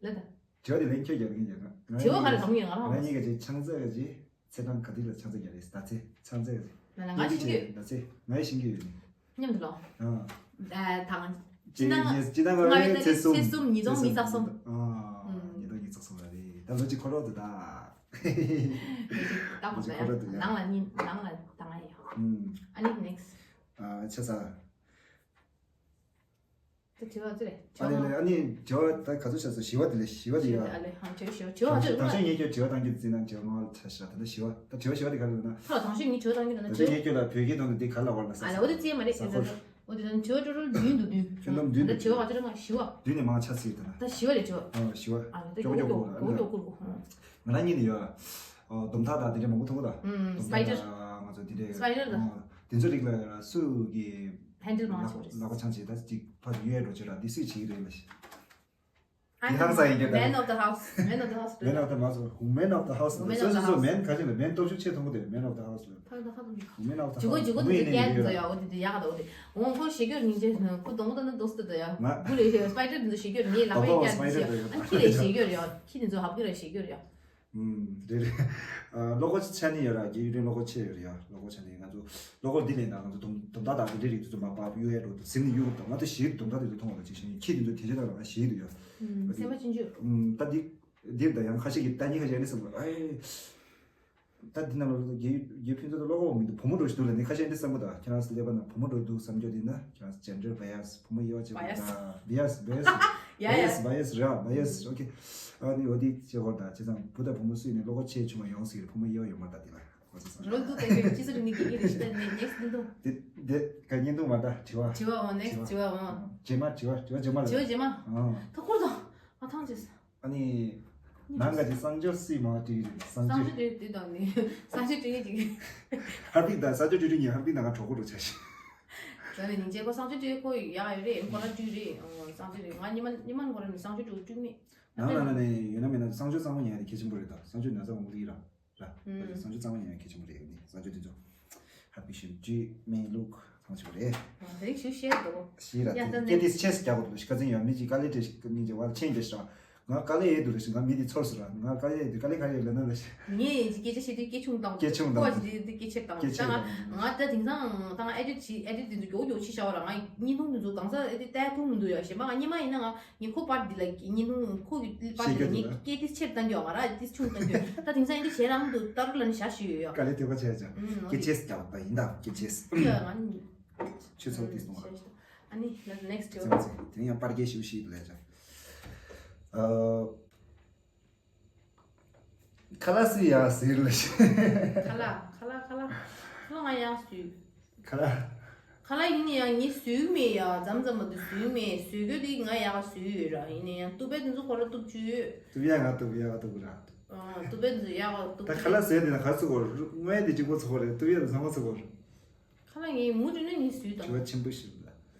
ལ་ད། དྲི་བ་དེ་ལན་ཁྱོད་རྒྱབ་ཀྱིན་རྒྱབ་ན། དྲི་བ་ག་རེ་དམ་ཡོད་ང་རང་། ང་གཉིས་ཀྱི་ཆང་ཚད་ཀྱི་ཚེ་གང་ག་དུས་ལ་ཆང་ཚད་རྒྱག་རེད་ཟླ་ཚེ་ཆང་ཚད་ཀྱི། ང་ལ་ང་ཤེས་ཀྱི་ཡོད། ཟླ་ཚེ་ང་ཡི་ཤེས་ཀྱི་ཡོད། མཉམ་དུ་ལོ། ཨ། ཨ་དང་། སྤྱི་ཟླ་ལྔ་པའི་ཚེས་གསུམ། ཉིས་སྟོང་ཉི་ཤུ་རྩ་གསུམ། ཨ། ཉིས་སྟོང་ཉི་ཤུ་རྩ་གསུམ་ལ་རེད་ད་ལོ་གཅིག་འཁོར་རོགས་དུ་ད། བཏང་བ་ཁོ་ར་དུ་ཡ། ནང་ལ་ནི་ནང་ལ་བཏང་ཡ་ཡོད། ཨ་ནི་next། ཨ་ཆ་ས། ད་དྲི་བ་ཚོ་རེད། ཨ་ལེ་ལེ། ཨ་ནི་དྲི་བ་ད་ག་ཚོད་བྱས་སོང་། བཞི་བ་དེ་ལས། བཞི་བ་དེ་ཡ། ཨ་ལེ་ཧང་དྲི་བ་བཞི་བ། དྲི་བ་དང་ཞོ་དང་ཞོ་ངས་ཁྱོད་དྲི་བ་བཏང་རྒྱུ་བརྩིས་ན་དྲི་བ་མང་བ་ཆ་ཤ། ད་ལྟ་བཞི་བ། ད་དྲི་བ་བཞི་བ་དེ་ག་རེ་ལབ་ན། ད་དྲི་བ་བཞི་བ་དེ་ག་རེ་ལབ་ན། ད་ལྟ་ངས་ཁྱོད་ལ་བོད་སྐད་ཐོག་ནས་དེ་ག་རེ་ལབ་དགོས་ལབ་ས། ཨ་ལེ་འོ་དེ་རྩིས་མ་རེད། ས་ཁོར། འོ་དེ་ད་དྲི་བ་ཀྲོ་ཀྲོ་བདུན་འདུག་བདུན། ཁྱོད་ལམ་བདུན་ད་འདུག་དྲི་བ་ག་ཚོད་རེད། ང་བཞི་བ། བདུན་ནས་མང་ཆ་ཚིག་ད་ན། ད་བཞི་བ་རེད་དྲི་བ། ཨ་བཞི་བ། ཨ་ད་ཀྱོག་ཀྱོག་ཀྱོག་ཀྱོག་ཀྱོག་ཀྱོག་ཀྱོག་ཀྱོག་ང་རང་ཉིད་ནས་ཡོད། ཨ་དོམ་ཐག་དང་དེ་འདྲ་མང་པོ་མཐོང་གི་ད། ཨུམ། དོམ་ཐག་spider། དང་ང་ཚོ་དེ་འདྲའི་spider་དང་། ཨ་དེ་ཚོ་རིགས་ལ་སུ་གི་handle མང་ཆེ་བ་རེད། ལག་པ་འཆང་བྱེད་ད་ཅིག་ཕར་ཡོད་འགྲོ་བྱེད་ར། འདི་སུས་བྱེད་ཀྱི་རེད་ལ་ཤི། དེ་ཧང་སང་ཡིན་གྱི་ད། Man of the house། Man of the house རེད། Man of the house། Man of the house། Woman of the house། སོ་སོ་སོ་man ག་ཅིག་ལ་man སྟོབས་ཤུགས་ཆེ་མཐོང་གི་འདུག Man of the house ལ། ད་ད་ཧ་ཏུ་མི། Woman of the house། ཇུ་གོ་ཇུ་གོ་དེ་ཡ་ཡིན་ཡ་ཡོད་ཡ། འོ་དེ་དེ་ཡག་ག་ད། འོ་དེ་འོ་ཁོ་ཞེ་གྱོར་ཉིན་ཅེ་ཁོ་གདོང་ད་ན་དོ་སྟེ་ད་ཡ། ང་བུ་རེ་spider དེ་ཚོ་ཞེ་གྱོར་ངའི་ལག་པའི་རྒྱ་དེ་ཞེ་ཨ་ཁྱི་རེ་ཞེ་གྱོར་ཡ། ཁྱི་དེ་ཚོ་ཧབ་གི་ར་ཞེ་གྱོར་ཡ། ཨུམ། རེད་རེད། ཨ་བློ་ཁོག་ཆ་ནི་ཡོད་ར། རྒྱལ་ཡུལ་རེ་བློ་ཁོག་ཆེ་ཡོད་ར་ཡ། བློ་ཁོག་ཆ་ནི་ང་ཚོ་བློ་ཁོག་འདི་ལས་ན་ང་ཚོ་དོམ་དོམ་དག་དང་འདི་འདྲའི་རིགས་དེ་ཚོ་མ་པ་གཡུག་ཡ་འགྲོ་དུས་སེམས་ནི་གཡུག་དང་ང་ཚོ་ཞིག་དོམ་དག་དེ་ཚོ་མཐོང་བ་ལ་ཅིག་ཤེས་ནི་ཁྱི་དེ་ཚོ་དེ་ཚོ་དག་ང་ཞིག་འདུག་ཡ། ཨུམ། སེམས་པ་ཆུང་ཆུང་། ཨུམ། ད་འདི་འདིར་ད་ཡང་ཁ་ཤས་ཀྱི་ད་ཉི་ཁ་ཤས་ནི་བསམ་གི་ཨེ། ད་འདི་ནང་ལ་རྒྱལ་རྒྱལ་ཕུན་ཚོགས་དང་བློ་ཁོག་མི་འདུག་བུ་མོ་འགྲོ་ཞིག་འདུག་ལ་ནི་ཁ་ཤས་འདི་བསམ་གི་ད་ཁྱེད་རང་ཚོ་ཀླད་པ་ནང་བུ་མོ་འགྲོ་འདུག་བསམ་རྒྱུ་འདི་ན་ཁྱེད་རང་ཚོ་gender bias བུ་མོ་དབྱེ་བ་བྱེད་དགོས་ད། bias bias bias ཡ་ཡ། Bias bias ར་bias okay ཨ་ནི་འོ་དེ་བྱེད་དགོས་ད་བྱས་ཙང་བུ་དང་བུ་མོ་སུ་ཡིན་ནའི་བློ་ཁོག་ཆེ་ཆུང་བ་ཡོང་སྲིད་རེད། བུ་མོ་དབྱེ་བ་ཡོད་མ་རེད་ད་དེ་ལ་གོ་ཚོད་བསམ། རོལ་དུ་ད་གི་ཅི་ཟེར་ནི་གི་གི་རེ་ཞིག་ད་ནི་next ནི་འདུག་དེ་དེ་ག་བརྙན་ཐུང་མ་ད་དྲི་བ། དྲི་བ་འོ་next དྲི་བ་འོ། རྗེས་མ་དྲི་བ་དྲི་བ་རྗེས་མ་ལ། དྲི་བ་རྗེས་མ། ཨ་ད་ཁོར་དང་ང་ཐང་ཅེས། ཨ་ནི། ནང་ག་ཅིག་གསང་སྦྱོར་སྲིད་མ་བྲིས་རེད་གསང་སྦྱོར། གསང་སྦྱོར་དེ་དེ་དང་ནི་གསང་སྦྱོར་བྲིས་ཀྱི་ཅིག་ཧར་པིག་དང་གསང་སྦྱོར་བྲིས་རེད་ཉིན་ཧར་པིག་ནང་ག་གྲོགས་པོ་འགྲོ་ཆ་ཞིག་ད་ནི་ཉིན་རྗེས་ཁོ་གསང་སྦྱོར་བྲིས་ཁོ་ཡག་ཡོད་རེད། ཁོ་རང་བྲིས་རེད། གསང་སྦྱོར་རེད། ང་ཉི་མ་ཉི་མ་ཁོ་རང་ནི་གསང་སྦྱོར་བྲིས་བྲིས་མེད། ནང་ལ་ནི་ཡོད་ན་མེད་ན་གསང་སྦྱོར་གཙང་མ་ཉན་ཡ་དེ་གལ་ཆེན་པོ་རེད་ད། གསང་སྦྱོར་ན་ཚ་མང་པོ་ལི་ར། ར། ཨུམ། གསང་སྤྱོད་གཙང་མ་ཡིན་ན་གལ་ཆེན་པོ་རེད། ནི་གསང་སྤྱོད་དེ་ཚོ་ཧ་པི་ཤིན་ཇི་མེ་ལུག་ཚང་ཆོག་རེད། ཨ་དེ་རིང་ཞུ་བཤད་འདུག་ཤི་ར་ཡ་དེ་ད་སྐད་དེ་ཆེས་རྒྱག་དགོས་འདུག་ཤི་ཁ་ཚིག་ཡོད་མི་ཅིག་དཀའ་ལས་འདྲ་ཞིག་མི་ཅིག་བ་ཆེན་འདྲ་ཞིག་ར། ང་དཀའ་ལས་ཡོད་འདུག་རེ་ཞིག་ང་མི་དེ་ཚོར་སོང་ར། ང་དཀའ་ལས་ཡོད་འདུག་དཀའ་ལས་ག་རེ་ཡོད་ལབ་ན་ལ་ཞིག་ངས་ཡིན་གྱི་སྐད་ཆ་བཤད་དུས་སྐད་ཆུང་བཏང་སྐད་ཆུང་བཏང་ཀོ་ཞིག་དེ་དེ་སྐད་ཆེ་བཏང་སྐད་ཆེ་ད་ང་ད་དེང་སང་ད་ང་ཨེ་ཌིཊ་བྱེད་ཨེ་ཌིཊ་དེ་ཚོ་མགྱོགས་མགྱོགས་བྱེད་བྱ་བ་ར། ང་བརྙན་ཐུང་དེ་ཚོ་གང་ས་ཨེ་ཌིཊ་ལྟ་ཐུབ་མི་འདུག་ཡ། གཞན་པ་ང་སྔོན་མ་ཡིན་ན་ང་ངས་ཁོ་པར་འདི་ལ་བརྙན་ཐུང་ཁོ་གི་པར་འདི་ལ་ངས་སྐད་ཏིས་ཆེར་བཏང་རྒྱུ་ང་རང་ཏིས་ཆུང་བཏང་རྒྱུ། ད་དེང་སང་ཨེ་འདི་བྱས་རང་དུ་ཏར་ལ་ནི་བཞག་ཞུས་ཡོད་ཡ། དཀའ་ལས་ཐེབས་པ་བྱས་ཀྱང་ཨུམ། སྐད་ཆས་རྒྱག་པ་ཡིན་ད་སྐད་ཆས། ཡ་ང་ནི་ཆུ་ཚོད་ཏིས་གཏོང་བ། ཨ་ནི་next དེ་ཚོ་ཚེ་དེ་ཡང་པར་རྒྱས་ཞུ་ཞིག་ལས་ཀྱང་། ཨ། ཁ་ལག་སུས་ཡག་ཟེར་ལ་ཤི། ཁ་ལག་ཁ་ལག་ཁ་ལག་ཁ་ལག་ང་ཡག་ཟོས། ཁ་ལག་ཁ་ལག་ཡིན་ན་ཡང་ངས་ཟོས་མེད་ཡ། མཚམས་མཚམས་མ་དུ་ཟོས་མེད། ཟོས་གོས་དེ་ང་ཡག་ཟོས་ཡོད་ར། ཡིན་ན་ཡང་ཏུ་པའི་དེ་ཚོ་ཁོ་ར་ཏུབ་བཅུ་ཡོད། ཏུ་ཡ་ང་ཏུ་ཡ་ང་ཏུ་ར། ཨ་ཏུ་པའི་དེ་ཚོ་ཡག་ཏུབ་ད་ཁ་ལག་ཟོས་དེ་ན་ག་ཚོད་གོ་ར་དངོས་དེ་གཅིག་པོ་ཚོ་གོ་རེད། ཏུ་ཡ་དེ་ཚང་མ་ཚོ་གོ་ར། ཁ་ལག་ངས་མུ་རི་ནས་ངས་ཟོས་དང་། དྲི་བ་ཆེན་པོ་ཞིག་ལ།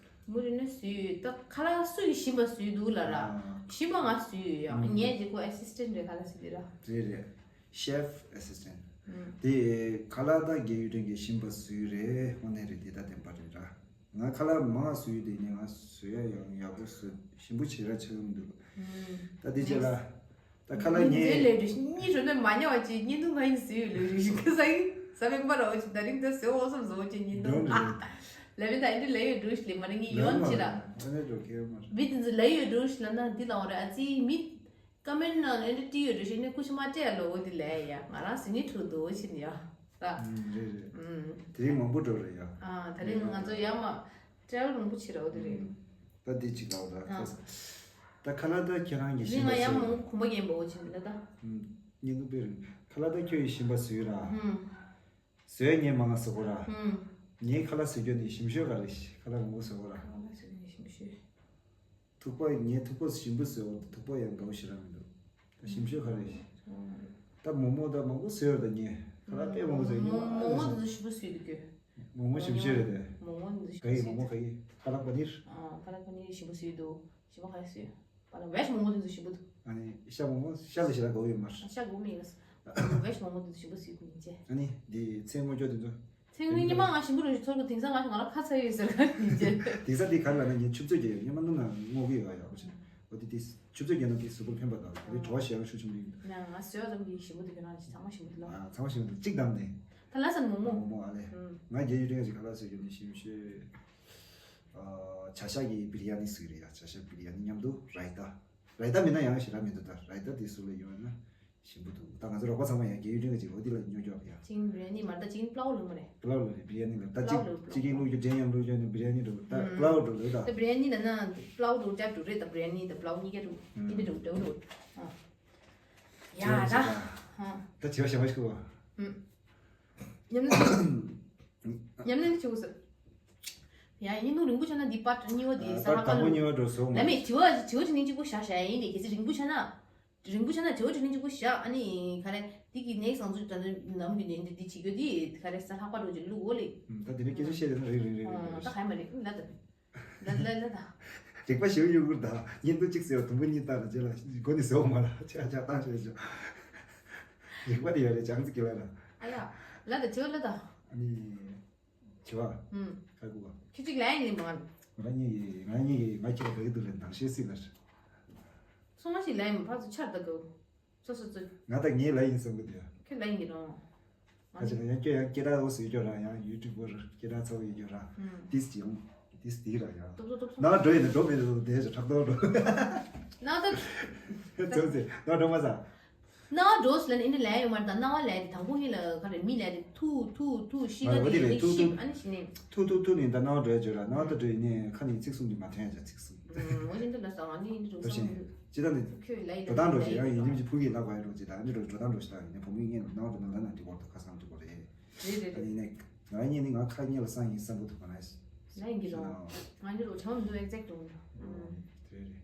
མུ་རི་ནས་ཟོས་ཡོད། ད་ཁ་ལག་སུ་ཡིས་ཞིམ་པ་ཟོས་འདུག་ལ་ར། ཨ། ཞིམ་པ་ང་ཟོས་ཡོད་ཡ། ཨ། ངས་རྗེས་ཁོ་assistant རེད། ཁ་ལག་ཟོས་དེ་ར། རེད་རེད། chef assistant ཨ། དེ་ཁ་ལག་ད་རྒྱལ་ཡུལ་ཁྲིམས་ཀྱི་ཞིམ་པ་ཟོས་རེད། དངོས་གནས་རེད། དེ་ད་བདེན་པ་རེད་ར། ང་ཁ་ལག་མང་ཟོས་ཡོད་དེ་ནས་ང་ཟོས་ཡ་ཡང་ཡག་པོ་ཟོས་ཞིམ་པོ་བྱེད་ར་ཆགས་ཡོང་འདུག་ཨ། ད་དེ་རྗེས་ལ། ད་ཁ་ལག་ངས་ལས་འགྲོ་གཉིས་རོ་ནས་མ་ཉལ་བ་ཅིག་བརྙན་ཐུང་ག་ཡིན་ཟོས་ཡོད་ལོས་རིག་ས་ཡིན་ས་མེད་པ་ར་འོ་ཅིག་ད་རིང་ད་ཟོས་འོ་བསམ་བཟོ་ཅིག་བརྙན་ཐུང་ཨ། ལ་བི་ད་ཨེ་འདྲ་ལས་ཡོད་འགྲོ་ཞིག་ལས་མ་རིང་ངས་ཡོང་ཅི་ལ། ཨ་ནི་འགྲོ་གི་ཡོད་མ་རེད། བི་དེ་ཚོ་ལས་ཡོད་འགྲོ་ཞིག་ལ་ན་འདི་ལ་འོ་རེད། ཨ་ཙི་མི་ཀ་མེན་ནང་ལ་ཨེ་འདྲ་བྲིས་ཡོད་འགྲོ་ཞིག་ནས་སྐུ་ཕྱི་མ་སྤྲད་ལོ་འོ་འདི་ལས་ཡ་ང་རང་ཟིན་ནི་ཁྲུ་འདུག་འོ་ཕྱིན་ཡ། ད། ཨུམ་རེད་རེད། ཨུམ། དེ་རིང་མང་པོ་འགྲོ་རེད་ཡ། ཨ་ད་རིང་ང་ཚོ་ཡ་མ། travel མང་པོ་བྱེད་རོགས་དེ་རེད། ད་འདི་གཅིག་ལ་འོ་ད་ཨ། ཁ་ས། ད་ཁ་ལག་ད་ཁྱེད་རང་གི་ཞིམ་པ་ཟོས། ང་ཡང་མང་པོ་གོམ་པ་རྒྱན་པ་འོ་ཆེན་ལ་ད། ཨུམ། སྙིང་དུ་དཔེ་རིང་། ཁ་ལག་ད་ཁྱོད་ཡི་ཞིམ་པ་ཟོས་ར། ཨུམ། ཟོས་ངས་མང་ང་ཟོ་གོ་ར། ཨུམ། ངའི་ཁ་ལག་ཟོས་རྒྱུ་ནི་ཞིམ་ཤོས་ག་རེ་ཤི་ཁ་ལག་མང་པོ་ཟོ་གོ་ར། ཁ་ལག་ཟོས་ནི་ཞིམ་ཤོས། ཐུག་པ་ངས་ཐུག་པ་ཞིམ་པོ་ཟོས་འོ་ད་ཐུག་པ་ཡང་དགའ་བོ་ཞེ་དྲག་མི་འདུག་ད་ཞིམ་ཤོས་ག་རེ་ཤི། ཨུམ། ད་མོག་མོག་ད་མང་པོ་ཟོས་ཡོད་ད་ངས་ཁ་ལག་དཔེ་མང་པོ་ཟོས་ངས་མོག་མོག་དེ་ཚོ་ཞིམ་པོ་ཟོས་འདུག་གི། མོག་མོག་ཞིམ་ཤོས་རེད་དེ། མོག་མོག་འདི་ག་ཡི་མོག་མོག་ག་ཡི། པ་ལག་པ་ནིར། ཨ་པ་ལག་པ་ནིར་ཞིམ་པོ་ཟོས་འདུག་ཞིམ་པོ་ག་ཡི་ཟོས། པ་ལག་བེཇ་མོག་མོག་འདི་ཚོ་ཞིམ་པོ་འདུག་ཨ་ནི་ཤ་མོག་མོག་ཤ་ལ་ཞེ་དྲག་དགའ་བོ་ཡོད་མ་རེད། ཤ་དགོས་མི་ཡིན་ལ། བེཇ་མོག་མོག་འདི་ཚོ་ཞིམ་པོ་ཟོས་དགོས་ཡིན་ཅེ། ཨ་ནི་འདི་ཚེ་སྔོན་སྐྱོ་འདི་ཚོ། ཚེ་སྔོན་ཉི་མ་ང་ཞིམ་པོ་རུ་ཞིག་ཚོར་གི་དེང་སང་ང་ང་ལ་ཁ་ཚ་ཡོད་ཟེར་ག་ཡིན་ཅེ། དེང་སང་འདི་ག་ལ་ན་ངས་ཆུ་ཚོད་བརྒྱད་ཡོད་ཉི་མ་ནུ་ན་སྔོ་གི་ཡོད་ཡོད་ཅེ། འོ་དེ་དེ་ཆུ་ཚོད་བརྒྱད་ནང་གི་གཟུགས་པོ་ཕན་པ་དང་དེ་བྲོ་བ་ཞེ་དྲག་ཤུགས་ཆེན་པོ་ཡིན། ང་ང་ཟོས་པ་ཙམ་གྱིས་ཞིམ་པོ་འདུག་ཁྱོད་རང་ཚང་མ་ཞིམ་པོ་འདུག་ལ། ཨ་ཚང་མ་ཞིམ་པོ་འདུག་གཅིག་བསྡམས་ནས། ད་ལ་སར་མོག་མོག་མོག་མོག་ཨ་ལེ། ཨུམ། ང་རྒྱལ་ཡུལ་ཁྲིམས་ཀྱི་ཁ་ལག་ཟོས་རྒྱུ་ནི་ཞིམ་ཤོས། ཨ་བྱ་ཤ་གི་བི་རི་ཡ་ནི་ཟོས་རེད་ཡ། བྱ་ཤ་བི་རི་ཡ་ནི་མཉམ་དུ་རའི་ཏ། རའི་ཏ་མིན་ན་ཡང་ཞེ་དྲག་མི་འདུག་ད་རའི་ཏ་དེ་ཟོས་ལ་ཡོང་ན། ཞིམ་པོ་འདུག་ད་ང་ཚོ་རོགས་པ་ཚང་མ་ཡང་རྒན་ཡོལ་ཁྲིན་གྱི་འོ་དེ་ལ་ཉོ་རྒྱུ་ཡ། ཅིན་བི་རི་ཡ་ནི་མ་ད་ཅིན་པླའོ་ལོ་མ་རེད། པླའོ་ལོ་རེད། བི་རི་ཡ་ནི་ལ་ད་ཅིག་པླའོ་ལོ་ཅིག་གིན་བླུགས་རྒྱུ་འདྲེན་ཡང་བླུགས་རྒྱུ་ནི་བི་རི་ཡ་ནི་འགྲོ་ད་ཨུམ། པླའོ་འགྲོ་ལོ་ད། ད་བི་རི་ཡ་ནི་ལ་ན་པླའོ་འགྲོ་ཅབ་འགྲོ་རེད། ད་བི་རི་ཡ་ནི་ད་པླའོ་གཉིས་ཀ་འགྲོ་ཨུམ། དེ་འདྲ་འགྲོ་འགྲོ་འགྲོ་ཨ། ཡ་ད་ཨ། ད་བྱེད་པ་བྱེད་པ་ཞིག་གོ་ཨུམ། ཉམས་ན་ཉམས་ན་ནི་ཆུ་བོ་ཟེར། ཡ་ཡིན་ནོ་རིང་པོ་ཆགས་ན་འདི་པར་གཉིས་པ་དེ་ས་ཧ་པ་དང་པོ་ལ་གཉིས་པ་འགྲོ་སོང་། ལ་མེད་དྲི་བ་དྲི་བ་དྲི་ནི་གཅིག་པོ་བཞག་བཞག་ཡིན་ནི་གལ་སྲིད་རིང་པོ་ཆགས་ན། རིང་པོ་ཆགས་ན་བྱེ་བ་བྱེ་ནི་གཅིག་པོ་བཞག་ཨ་ནི་ག་རེ། འདི་གི་next བཟང་ཚུལ་དང་ནམ་གྱི་ནས་འདི་འདི་བྱེད་རྒྱུ་འདི་ག་རེ་ས་ལྷག་པ་འགྲོ་གི་བླུག་འོ་ལེ། ད་དེ་ནས་སྐད་ཆ་བཤད་དེ་ན་རེད་རེད་རེད་རེད། ད་ག་ཡ་མ་རེད་ལ་ད། ལ་ལ་ལ་ད། རིག་པ་ཞེའུ་ཡོད་གུར་ད་ཉིན་དུ་གཅིག་ཟེར་བ་དུམ་བུ་གཉིས་བཏང་ལ་རྗེས་ལ་མགོ་ནས་ཟེར་བ་མ་ལ་ཆ་ཆ་བཏང་ཆོག་ཆོག་རིག་པ་དེ་ཡོད་རེད་ཅང་ཙི་གི་ལ་ལ། ཨ་ཡ། ལ་ད་བྱེ་བ་ལ་ད། ཨ་ནི། བྱེ་བ། ཨུམ། ཁ་ཁུ་བ། ཁྱོད་ཅིག་ལན་ཡིན་མ། ང་གཉིས་ཀྱི་ང་གཉིས་ཀྱི་ང་ཁྱེད་ལ་ག་གི་འདུག་ལན་དང་ཤེས་སྲིད་ལ། སོང་ཞིག་ལན་མ་ཕར་ཚུར་ཆར་ད་གོ་སོ་སོ་ཚོ། ང་དང་ངའི་ལ་ཡིན་བསམ་གི་འདུག་ཁྱོད་ལན་ཡིན་རང་། ཁ་ཅིག་ལ་ཡང་ཁྱོད་ཡང་སྐད་གྲགས་འོ་སུ་ཡོད་ཀྱོ་ར་ཡང་ཡུ་ཊུབ་པར་སྐད་གྲགས་ཚ་བོ་ཡོད་ཀྱོ་ར། ཨུམ། ཏིས་ཅི་ཡང་ཏིས་ཏི་ར་ཡང་། ཏོག་ཏོག་ཏོག་ཏོག་ན་འགྲོ་ཡིན་ན་འགྲོ་མེད་དུ་དེ་ཚོ་ཁྲག་ཏོག་འགྲོ། ན་ད། ཚོད་ཚེ་ན་འགྲོ་མ་ས། སྣང་བ་འགྲོ་ཟེར་ལ་ནི་འདི་ལས་ཡོད་མ་རེད་ད། སྣང་བ་ལས་དེ་དང་པོ་ཧི་ལ་ག་རེ་མི་ལས་དེ་ཐུ་ཐུ་ཐུ་ཤི་ག་དེ་ལས་ཤི་ཨ་ནི་ཤི་ནི། ཐུ་ཐུ་ཐུ་ནི་ད་སྣང་བ་འགྲོ་ཡ་བརྗོད་ར་སྣང་བ་ད་འགྲོ་ཡིན་ནི་ཁ་ནི་ཚིག་གསུམ་གྱི་མ་ཐོན་ཡ་ཅག་ཚིག་གསུམ། འོ་ཅན་དེ་ལ་ས་ང་ནི་འདི་རུ་ད་བཞིན་སང་ཅི་ད་ནི་ད་ཁྱོད་ལས་ད་དང་འགྲོ་ཞེ་ཡང་ཡིན་ནི་ཅི་ཕུག་གི་ལ་ག་ཡ་འགྲོ་ཅི་ད་འདི་རུ་འགྲོ་ད་འགྲོ་ཞེ་ད་ཡིན་ནི་བུ་མོ་ཡིན་ནི་སྣང་བ་འགྲོ་ན་ལ་ན་འདི་བོར་ད་ཁ་སང་འདི་བོར་རེད། རེད་རེད་ད་རེད། ཡིན་ནི་ང་ཡིན་ནི་ང་ཁ་ཉེ་ལ་སང་ཡིན་བསམ་གི་ཐུག་ག་ན་ཡིན། ལ་ཡིན་གི་རོ། ང་འདི་རུ་བྱ་བ་མི་འདུག་exact་འགྲོ་གི་རེད། རེད་རེད།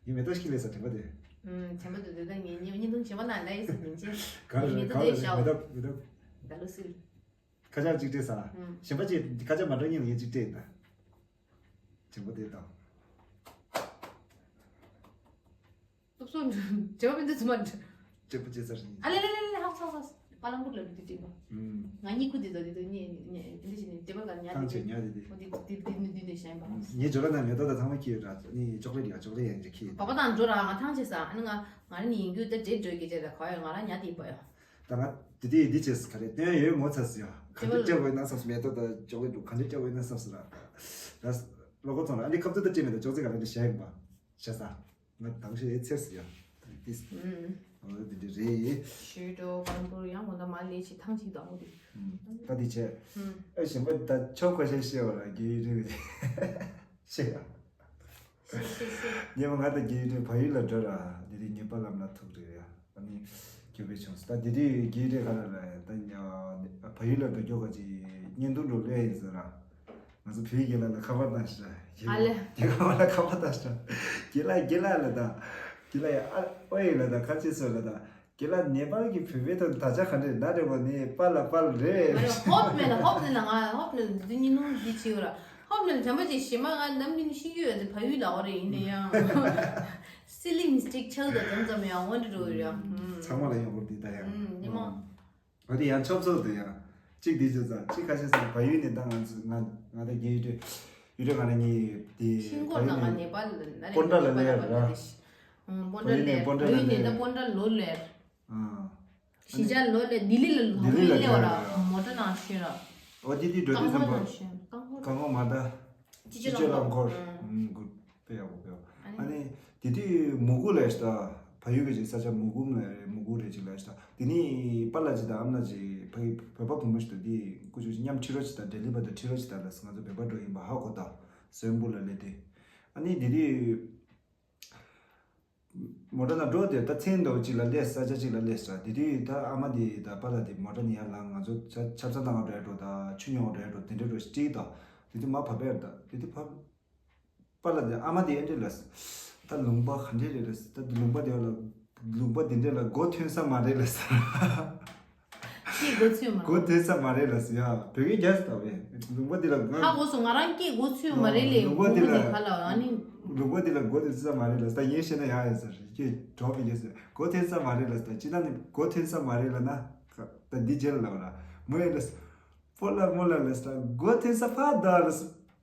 ངས་མེ་ཏོག་ཞིག་ལས་ས་དྲན་པ་དེ། ཨུམ། དྲན་པ་དེ་དེ་ད་ངས་ཉིན་ཉིན་ཐུང་བྱེད་པ་ན་ལ་ཡིན་ཟེར་ཉིན་ཅེ། ག་རེ་མེ་ཏོག་ག་རེ་དེ་ཤའོ། མེ་ཏོག་མེ་ཏོག་ད་ལོ་སིལ། ཁ་ཆག་ཅིག་སྤྲད་ས། ཨུམ། གཞན་པ་ཅིག་ཁ་ཆག་མ་འགྲོ་ཉིན་ངས་ཅིག་སྤྲད་ད། དྲན་པ་དེ་དང་། སྟོབས་སོ་འདྲ་བྱ་བ་མི་འདུག་ཚུ་མ་འདྲ། སྤྲད་པ་ཅེ་ས་རེད། ཨ་ལེ་ལེ་ལེ་ལེ་ཧ་ཚ་ཧ་ཚ་པ་ལང་པུར་ལ་འདུག་དེ་དྲན་པ། ཨུམ། ང་གཉིད་ཁུག་དེ་ཚོ་དེ་ཚོ་ཉེ་ཉེ་དེ་འདྲ་བྱས་ནས་ལྟེ་བ་ལ་ཉལ་ཐང་ཆད་ཉལ་དེ་དེ། འོ་དེ་དེ་དེ་དེ་དེ་ཤན་པ། ངའི་ཇོ་ལ་ན་མེ་ཏོག་དང་ཚང་མ་ཁྱེར་ཡོད་ར་ནི་ཅོག་ལེ་ཡ་ཅོག་ལེ་ཡ་འདྲ་ཁྱེར་ཡོད། པ་པ་དང་འགྲོ་ར་ང་ཐང་ཆད་ས་ཨ་ནི་ང་ང་ར་ནི་ཡིན་རྒྱུ་ད་འདྲེ་འགྲོ་གི་ཅེ་ད་ག་ཡ་ང་ར་ཉལ་དེ་པ་ཡ། ད་ང་དེ་དེ་འདི་ཅེས་ག་རེ་སྟོན་ཡོད་ངོ་ཚ་སི་ཡ་ག་འདྲ་སྤྲད་དགོས་ན་བསམ་སོང་མེ་ཏོག་དང་ཅོག་ལེ་འགྲོ་ག་འདྲ་སྤྲད་དགོས་ན་བསམ་སོང་ར། ད་ལོ་གོ་ཚོང་ར་ཨ་ནི་ཁབ་ཏུ་ད་སྤྲད་མེད་ད་ཅོག་ཙེ་ག་ར་འདྲ་བྱས་ཡིན་པ་བྱས་ས། ང་དང་ཤོས་ཨེ་ཚེར་སི་ཡ། ཏིས། ཨུམ། འོ་དེ་འདྲ་རེད། ཞུས་འགྲོ་པར་འགྲོ་ཡང་མོ་ད་མ་ལས་ཆེ་ཐང་ཆིག་དང་མོ་དེ། ཨུམ། ད་དེ་བྱས། ཨུམ། ཨེ་གཞན་པ་ད་ཆོག་ཁ་ཤས་ཤེས་བ་ལ་རྒྱུ་ཡི་རེད་བས། ཤེས་ཡ། ཤེས་ཤེས་ཤེས། ཉེ་མ་ང་ད་རྒྱུ་ཡི་རེད་བ་ཡུལ་ལ་འགྲོ་ར་དེ་རིང་ངེས་པ་ལམ་ལ་ཐུག་རེད་ཡ། ཨ་ནི། རྒྱུ་བས་བྱུང་སོང་ད་དེ་དུས་རྒྱུ་རེད་ག་ལ་ལ་ད་ཉ་བ་ཡུལ་ལ་འགྲོ་རྒྱུ་ག་ཅིག་བརྙན་ཐུང་འགྲོ་ལོས་ཡིན་ཟེར་ར། ང་ཚོ་བོད་ཡིག་ལ་ཁ་པར་བཏང་ཤི་ར། ཨ་ལེ། རྒྱ་གར་ལ་ཁ་པར་བཏང་ཤི་ར། རྒྱ་ལ་རྒྱ་ལ་ལ་ད། རྒྱ་ལ་ཡ་ཨ་ཨོ་ཡིག་ལ་ད་ཁ་ཆེ་སོ་ལ་ད། རྒྱ་ལ་ནེ་པཱལ་གྱི་བོད་པའི་དོན་དག་ཆ་ག་འདྲས་ན་རེ་བ་ནི་པཱ་ལ་པཱ་ལ་རེད། ཨ་ལེ་ཧོབ་མེ་ལ་ཧོབ་ནི་ལ་ང་ཧོབ་ནི་ལ་འདི་གཉིས་ནུང་འདི་ཆེ་བ་ར། ཧོབ་ནི་ལ་དྲན་པ་ཅིག་ཞེ་མ་ང་ནམ་གྱི་ནི་ཤི་རྒྱུ་ཡོད་ཚེ་ཕ་ཡུལ་ལ་འོ་རེ་ཡིན་ནི་ཡང་། སི་ལི་མི་སི་ཊེག་ཆགས་དང་དམ་ཙམ་ཡང་འོ་འདྲ་འགྲོ་ཡོད་ཡང་། ཚང་མ་ལ་ཡོང་བར་འདི་ད་ཡང་། ཨུམ། ཉི་མ། ཨ་དེ་ཡང་ཆོབ་ཚོགས་དེ་ཡང་གཅིག་དེ་བྱས་ཙང་གཅིག་ཁ་ཤས་ཙང་བལ་ཡུལ་ནས་ད་ང་ཚོ་ང་ང་ད་རྒན་ཡུལ་གྲོས་ཡུལ་གྲོས་ང་རང་གཉིས་དེ་ཤིང་བལ་སྐོར་ཡུལ་ནང་ང་ནས་ནེ་པཱལ་ལ་ན་རེ་སྤོན་ཊ་ལ་ནེ་པཱལ་སླེབས་ལ་ར། ཨང་སྤོན་བལ་ཊ་ཡུལ་ནས་ལེར་སྤོན་ཊ་བལ་ལ་ཡུལ་ནས་ད་སླེབས། སྤོན་ཊ་ལོ་ལེར། ཨང་། གཞིས་ཆགས་ལོ་ལེར་ལྡི་ལི་ལ་ལྡི་ལི་ལ་ལོ་ལེར་ར་མོ་ཊ་ནང་ཤོད་ར། ཨོ་དེ་དེ་འགྲོ་དུས་ཙམ་པ་རྐང་འཁོར་མ་ད། ཅི་ཅི་ལ་འཁོར། ཨང་། གུ་དཔེ་ཡག་པོ་དཔེ་ཡག་པོ། ཨ་ནི། ཨ་ནི་དེ་དུས་མུ་གུ་ལས་ཤི་ད། བལ་ཡུལ་གྱི་ཅིག་ས་ཆ་མུ་གུམ་ལ་རེད་མུ་གུ་རེད་ཅིག་ལས་ཤི་ད། དེ་ནི་པཱ་ལགས་ཅིག་དང་ཨ་མ་ལགས་ཅིག་བལ་བོད་པ་བུ་མོ་ཞིག་ད་དེ་ཀུ་ཅོ་ཅིག་མཉམ་ཁྲིད་རོགས་ཅིག་ད་འབྲས་ལི་བ་ད་ཁྲིད་རོགས་ཅིག་ད་ལས་ང་ཚོ་བོད་པ་འགྲོ་ཡིན་པ་ཧ་གོ་ད། སོན་པོ་ལ་སླེབས་དེ། ཨ་ནི་དེ་དུས་མོ་ཊ་ནང་འགྲོ་དེ་ད་མཚན་འདྲ་བོ་ཅིག་ལ་སླེབས་ས་ཆ་ཅིག་ལ་སླེབས་ས་དེ་དུས་ད་ཨ་མ་དེ་ད་པཱ་ལགས་དེ་མོ་ཊ་ནས་ཡར་ལངས་ང་ཚོ་ཆ་ཆབ་གསང་གནང་ག་འགྲོ་ཡ་འགྲོ་ད་ཆུ་ཉོ་ག་འགྲོ་ཡ་འགྲོ་དེ་འདྲ་འགྲོ་ཅིག་ད། དེ་དུས་མ་བབས་པས་ད་དེ་དུས་བབས། པཱ་ལགས་དེ་ཨ་མ་དེ་ཨེ་འདྲས་ལས། ད་ལུང་པ་ག་འདྲས་རེད་ལས་ད་ལུང་པ་དེ་ལ་ལུང་པ་དེ་འདྲས་ལ་སྒོ་ཐོན་ས་མ་རེད་ལས། ཅིག་སྒོ་ཚུད་མ་སྒོ་ཐོན་ས་མ་རེད་ལས་ཡ་བོད་སྐད་རྒྱག་ས་ད་བས་ལུང་པ་དེ་ལ་ཧ་ང་གོ་སོང་ང་རང་སྐད་སྒོ་ཚུད་མ་རེད་ལས་ལུང་པ་དེ་ལུང་པ་དེ་ལ་ག་ལ་ཨ་ནི། ལུང་པ་དེ་ལ་སྒོ་ཐོན་ས་མ་རེད་ལས་ད་ངས་བཤད་ན་ཡག་ཡིན་ཟེར་ཁྱེད་གྲོགས་པའི་རྒྱལ་ཟེར་སྒོ་ཐོན་ས་མ་རེད་ལས་ད་ཅི་ད་ནི་སྒོ་ཐོན་ས་མ་རེད་ལ་ན་ད་འདི་རྗེས་ལ་ལབ་ར་མོ་ཡ་ལས་པོ་ལ་མོ་ལ་ལས་ད་སྒོ་ཐོན་ས་ཕ་ད་ལས།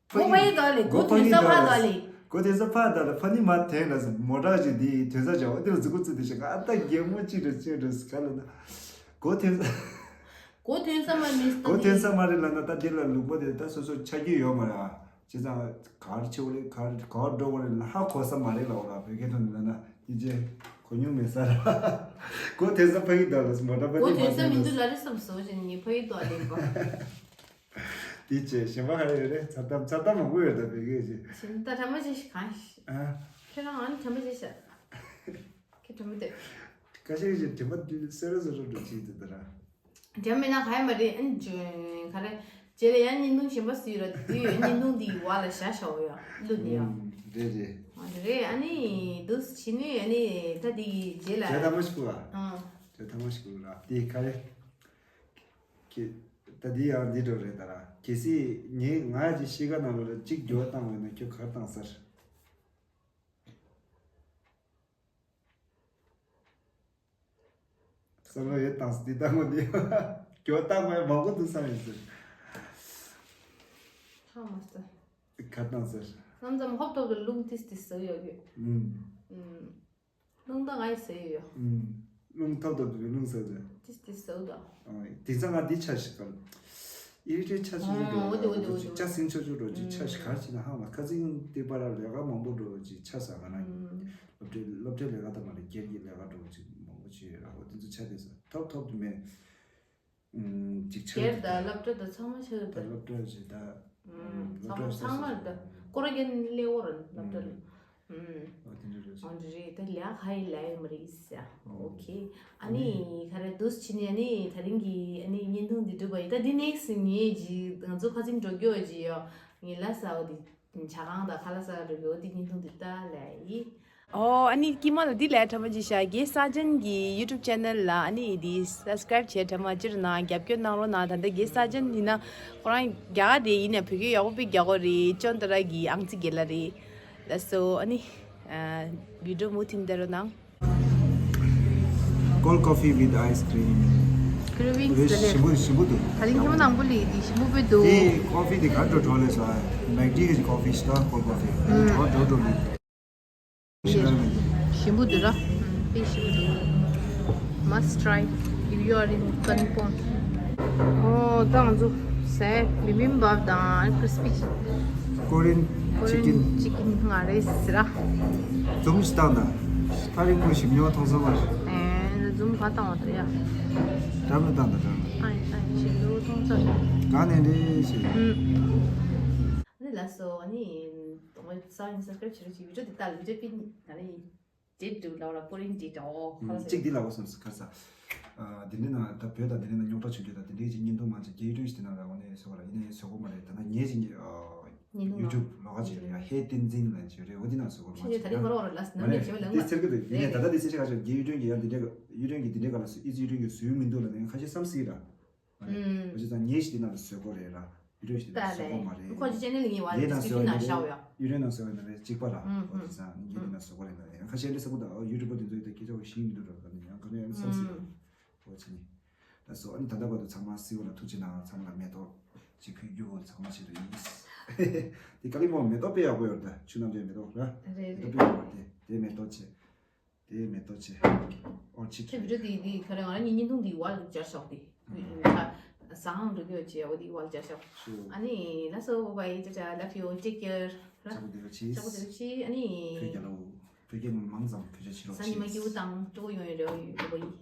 སྒོ་ཕ་ཡི་དོ་ལེ། སྒོ་ཐོན་ས་ཕ་དོ་ལེ། སྒོ་ཐོན་ས་ཕ་དོ་ལེ་ཕ་ནི་མ་ཐོན་ལ་སི་མོ་ཊ་ཅིག་འདི་ཐོན་ས་ཅིག་འོ་དེ་ལ་གཟུགས་པོ་བཙུགས་ཏེ་ཞིག་ཨ་ད་རྒན་མོ་ཅིག་རེད་ཅིག་རེད་ག་ལ་ན། སྒོ་ཐོན་ས། སྒོ་ཐོན་ས་མ་རེད་ལ་ད་སྒོ་ཐོན་ས་མ་རེད་ལ་ན་ད་དེ་ལ་ལུག་པ་དེ་ད་སོ་སོ་ཆ་རྒྱུས་ཡོད་མ་རེད་ཨ། བྱས་ཙང་ག་རེ་ཆེ་བོ་རེད་ག་རེ་ག་བར་འགྲོ་བ་རེད་ལ་ཧ་གོ་ས་མ་རེད་ལ་འོ་ལ་བོད་སྐད་ཐོན་ལ་ན་དེ་རྗེས། གོ་མྱོང་མེད་ས་ར། གོ་ཐོས་ས་ཕ་གི་འདུག་ལ་མོ་ཊ་པ་གོ་ཐོས་ས་མི་འདུག་ལ་རེ་བསམ་སོ་ཞེས་ངས་ཕ་གི་འདུག་ལེན་པ། དེ་བྱས་གཞན་པ་ག་རེ་ཡོད་རེད། ཚ་ཏམ་ཚ་ཏམ་མང་པོ་ཡོད་ད་བོད་སྐད་ཅིག་གཞན་ད་དྲན་པ་ཅིག་གང་ཤེས། ཨ། ཁྱེད་རང་ཨ་ནི་དྲན་པ་ཅིག་ཤ། ཁྱེད་དྲན་པ་འདུག་ཁ་ཤས་ཀྱིས་དྲན་པ་འདུག་སེ་ར་སེ་ར་འགྲོ་ཅིག་འདུག་ད་ར། དྲན་མེད་ན་ག་ཡ་མ་རེད། ཨ་ནི་ག་རེ་རྗེས་ལ་ཡང་བརྙན་ཐུང་གཞན་པ་སུ་ཡོད་ར་དེ་དུས་བརྙན་ཐུང་དེའི་བར་ལ་བཞག་བཞག་ཡོད་ཡ་བླུགས་ནས་ཡ། ཨུམ། རེད་རེད། ཨ་རེད། ཨ་ནི་འདུག་སེ་བྱས་ནས་ཨ་ནི་ད་དེ་གི་རྗེས་ལ་གྲལ་དང་པོ་ཞིག་ཕུལ་བ། ཨང་། གྲལ་དང་པོ་ཞིག་ཕུལ་ར་དེ་ག་རེ། ཁྱེད། ད་འདི་ཡང་འདི་འདྲ་རེད་ད་ར། གལ་སྲིད་ངས་ང་ཡ་ཅིག་གཤིས་ཀ་ནང་ལོགས་ལ་གཅིག་འགྱུར་བ་བཏང་བ་ཡིན་ན་ཁྱོད་ག་རེ་བཏང་ཟེར། བསམ་བློ་ཡོད་བཏང་ཟེར་འདི་བཏང་གོ་འདི། འགྱུར་བ་བཏང་བ་ཡང་མང་པོ་འདུག་བསམ་ཡོད་ཟེར། ཧ་མ་སོ། ག་རེ་བཏང་ཟེར། བསམ་ཙམ་ཧོབ་ཐོབ་ཏུ་རླུང་ཏིས་ཏིས་ཟེར་ཡོད་གི། ཨུམ། ཨུམ། རླུང་ད་ང་ཡི་ཟེར་ཡོད་ཡོད། ཨུམ། རླུང་ཐོབ་ཐོབ་ཏུ་རླུང་ཟེར་ཏེ། ཏིས་ཏིས་ཟེར་འདུག་ཨ། དེང་སང་ང་འདི་ཆ་ཞིག་གར། ཨི་རི་ཊེཊ་ཆ་ཆུང་ཆུང་འགྲོ་འོ་དེ་འོ་དེ་འོ་ཅིག་དེ་ཆ་སྲིན་ཆུང་ཆུང་འགྲོ་ཅིག་ཆ་ཞིག་གར་ཅིག་ན་ཧ་མ་ཁ་ཚིག་དེ་པར་ལས་ཀ་མང་པོ་འགྲོ་ཅིག་ཆ་ས་ག་ན་ཡིན། སློབ་གྲྭའི་སློབ་གྲྭའི་ལས་ཀ་དང་མ་རེད་སྒེར་གྱི་ལས་ཀ་འགྲོ་ཅིག་མང་པོ་ཅིག་ཡོད་ར་འོ་དེ་ཚོ་ཆ་དེ་ས་ཐོབ་ཐོབ་དུ་མེད། ཅིག་ཆགས་སྒེར་དང་སློབ་གྲྭ་དང་ཚང་མ་ཆགས་ད་ཡོད་ད། སློབ་གྲྭ་ཞིག་ད། ཚང་མ་ཚང་མ་ད་སྐོར་རྒྱན་སླེ་འོར་སློབ་གྲྭ་ལ། ཨོ་དེ་འདྲ་རེད། ཨོ་འདྲ་རེད་ད་ལས་ཁ་ཡི་ལས་ཡོད་མ་རེད་ཟེར། ཨོ་ཁེ། ཨ་ནི་ག་རེ་འདུག་སེ་བྱས་ནས་ཨ་ནི་ད་རིང་གི་ཨ་ནི་བརྙན་ཐུང་འདི་འགྲུབ་པ་ཡིན་ད་འདི་ནེག་སི་ངས་ཇི་ང་ཚོ་ཁ་སང་འགྲོ་རྒྱུ་ཇི་ཡོད་ངས་ལ་ས་འོ་དེ། ཇ་ཁང་དང་ཁ་ལག་ཟ་ག་འགྲོ་གི་འོ་དེ་བརྙན་ཐུང་དེ་ལྟ་ལས་ཡིན། ཨོ་ཨ་ནི་ཀྱི་མ་ལ་འདི་ལས་དྲ་མ་ཅི་ཤ་རྒྱལ་ས་ཅན་གྱི་ཡུ་ཊུབ་ཆེ་ནལ་ལ་ཨ་ནི་འདི་སབ་སི་ཀ་རབ་བྱས་དྲ་མ་ཅིར་ན་རྒྱབ་སྐྱོར་གནང་རོགས་གནང་ད་ལྟ་རྒྱལ་ས་ཅན་ཡིན་ན་ཁོ་རང་རྒྱ་གར་དེ་ཡིན་ན་བོད་སྐད་ཡག་པོ་པི་རྒྱག་གོ་རེད་ཅོན་ཏ་ར་གི་ཨང་རྩིས་རྒྱལ་ལ་རེད་ལ་སོ་ཨ་ནི་བི་ཌིའོ་མུ་མཐུད་བལྟ་རོགས་གནང་། Cold coffee with ice cream. ཀུ་རི་ཝིང་སི་རེད། ཞིམ་པོ་ཞིམ་པོ་འདུག་ད་རིང་ཁྱིམ་ནང་པོ་ལི་དེ་ཞིམ་པོ་པོ་འདུག་དེ་ཀོ་ཕི་དེ་ག་འགྲོ་གྲོ་ལས་སོ། མེག་ཌི་གི་ཀོ་ཕི་ཞིག་ད་ཀོལ་ཀོ་ཕི། ཨུམ། གྲོ་གྲོ་གྲོ་ལི། ཞིམ་པོ་འདུག་ར། ཨུམ། དཔེ་ཞིམ་པོ་འདུག Must try if you are in Kalimpong. ཨོ་ད་ང་ཚོ་ཟས་བི་བི་བབ་དང་ཀྲིས་པི། Korean chicken. Chicken ང་རེ་ཟེར་ར། འཛུམ་ཞིག་བཏང་དང་། ཐག་རིང་པོ་ཞིམ་ཉོ་མཐོང་ས་མ་རེད། ཨེ་འཛུམ་ག་བཏང་བ་དེ་ཡ། འགྲམ་ལ་བཏང་དང་འགྲམ་ལ། ཨ་ཨ་ཞེ་ལོ་མཐོང་ས་རེད། ག་ནས་རེད་ཞེས། ཨུམ། ཨ་ནི་ལ་སོ་ཨ་ནི་ང་ས་ཡིན་སབ་སི་ཀ་རབ་བྱེད་རོགས་བྱེད་བི་ཌིའོ་དེ་ལྟ་ལ་བི་ཌིའོ་པི་ནི་ང་རེ་ཡིན། ཇེ་ཏུ་ལ་བ་ལ་ཀོ་རིན་ཇེ་ཏུ་ཨོ་ཁ་ལ་ཟེར། གཅིག་འདི་ལ་བ་སོང་ཁ་ས། དེ་འདྲའི་ནང་ད་བོད་དང་དེ་འདྲའི་ནང་རྙོག་དྲ་བྱུང་དུས་ད་དེ་འདྲའི་ཅིག་བརྙན་ཐུང་མང་ཆེ་རྒྱའི་ཡུལ་གྲུ་ཞིག་དེ་ནང་ལ་འོ་ནས་བཟོ་བ་ལ་ཡིན་ནའི་བཟོ་གོ་མ་རེད་ད་ན་ངས་ཅིག་ཡུ་ཊུབ་ལོགས་ཀ་ཅིག་རེད་ཡ་ཧེ་ཏིན་ཛིན་ལ་ཅིག་རེད་འོ་དེ་ནང་བཟོ་གོ་མ་ཆེ་ཆེ་ད་རིང་ཁོ་རང་རོགས་ལ་ཟེར་ན་མི་ཞེ་བ་ལེན་དེ་གོ་ཟེར་གི་འདུག་ཡིན་ནའི་ད་ལྟ་དེ་ཚེ་ཆེ་ཁ་ཆེ་རྒྱའི་ཡུལ་གྲུ་གི་ཡ་འདི་འདྲའི་ཡུལ་གྲུ་གི་འདི་འདྲའི་ག་ལ་སུ་ཨི་ཙི་ཡུལ་གྲུ་གི་བཟོས་མི་འདུག་ལ་ནས་ཁ་ཤས་བསམ་སྲིད་ལ། ཨུམ། འོ་ཅི་ཙང་ངས་ཞིག་དེ་ནང་ལ་བཟོས་གོ་རེད་ར། བི་ཌིའོ་ཞིག་དེ་ནང་བཟོས་གོ་མ་རེད། ཁོ་ཅི་ཅེ་ནལ་ལ་ངས་ཡ་ངས་ནང་བཟོས་ཡ་ནང་ཤའོ་ཡ། ཡུ་རེ་ནང་བཟོས་ཡ་ནང་རེད་གཅིག་པ་ར། ཨུམ། འོ་ཅི་ཙང་ངས་དེ་ནང་བཟོས་གོ་རེད་ན་ཡང་ཁ་ཤས་ལས་ས་ཁུ་ད་ཡུ་ཊུབ་པ་དེ་ཚོ་ཡི་ད་སྐད་ཆ་བ་ཤིང་མི་འདུག་ར་ད་ནི་ཡང་ག་ནས་ཡང་བསམ་སྲིད་ལ། ཨུམ། འོ་ཅི་ནི། ད་སོ་ཨ་ནི་ད་ལྟ་བར་དུ་ཚང་མ་སིའུ་ལ་ཐུགས་རྗེ་གནང་ཚང་མ་ལ་མེ་ཏོག་ཅིག་ཕུལ་རྒྱུ་བོ་ཚང་མ་ཆེད་དུ་ཡིན། དེ་ཀ་ལི་མོ་མེ་ཏོག་དཔེ་ཡག་པོ་ཡོད་རེད་ད་ཆུ་ནམ་རྒྱལ་མེ་ཏོག་ར། རེད་མེ་ཏོག་རེད། དཔེ་ཡག་པོ་རེད་དེ་དེ་མེ་ཏོག་ཆེ། དེ་མེ་ཏོག་ཆེ། ཨོར་ཅིཌ་ཁྱེད་བི་ཌིའོ་དེ་དེ་ག་རེ་ང་རང་གཉིས་བརྙན་ཐུང་དེ་བར་སྦྱར་ཤོག་དེ། ཨ། ཟ་ཁང་འགྲོ་རྒྱུ་བྱས་འོ་དེ་བར་སྦྱར་ཤོག་ཤུ། ཨ་ནི་ལ་སོ་བའི་ཅ་ཅ་love you take care ལ། ལྕགས་པོ་བདེ་བ་ཆེ། ལྕགས་པོ་བདེ་བ་ཆེ་ཨ་ནི། བོད་རྒྱལ་ལོ། བོད་རྒྱལ་མང་ཙམ་བོད་ཆ་ཕྱི་ལོགས་ཟ་ཉི་མ་ཆེ། སྐྱིད་པོ་དང་སྤྲོ་པོ་ཡོང་ཡོད་རེ་བ་ཡོད་པ་ཡིན།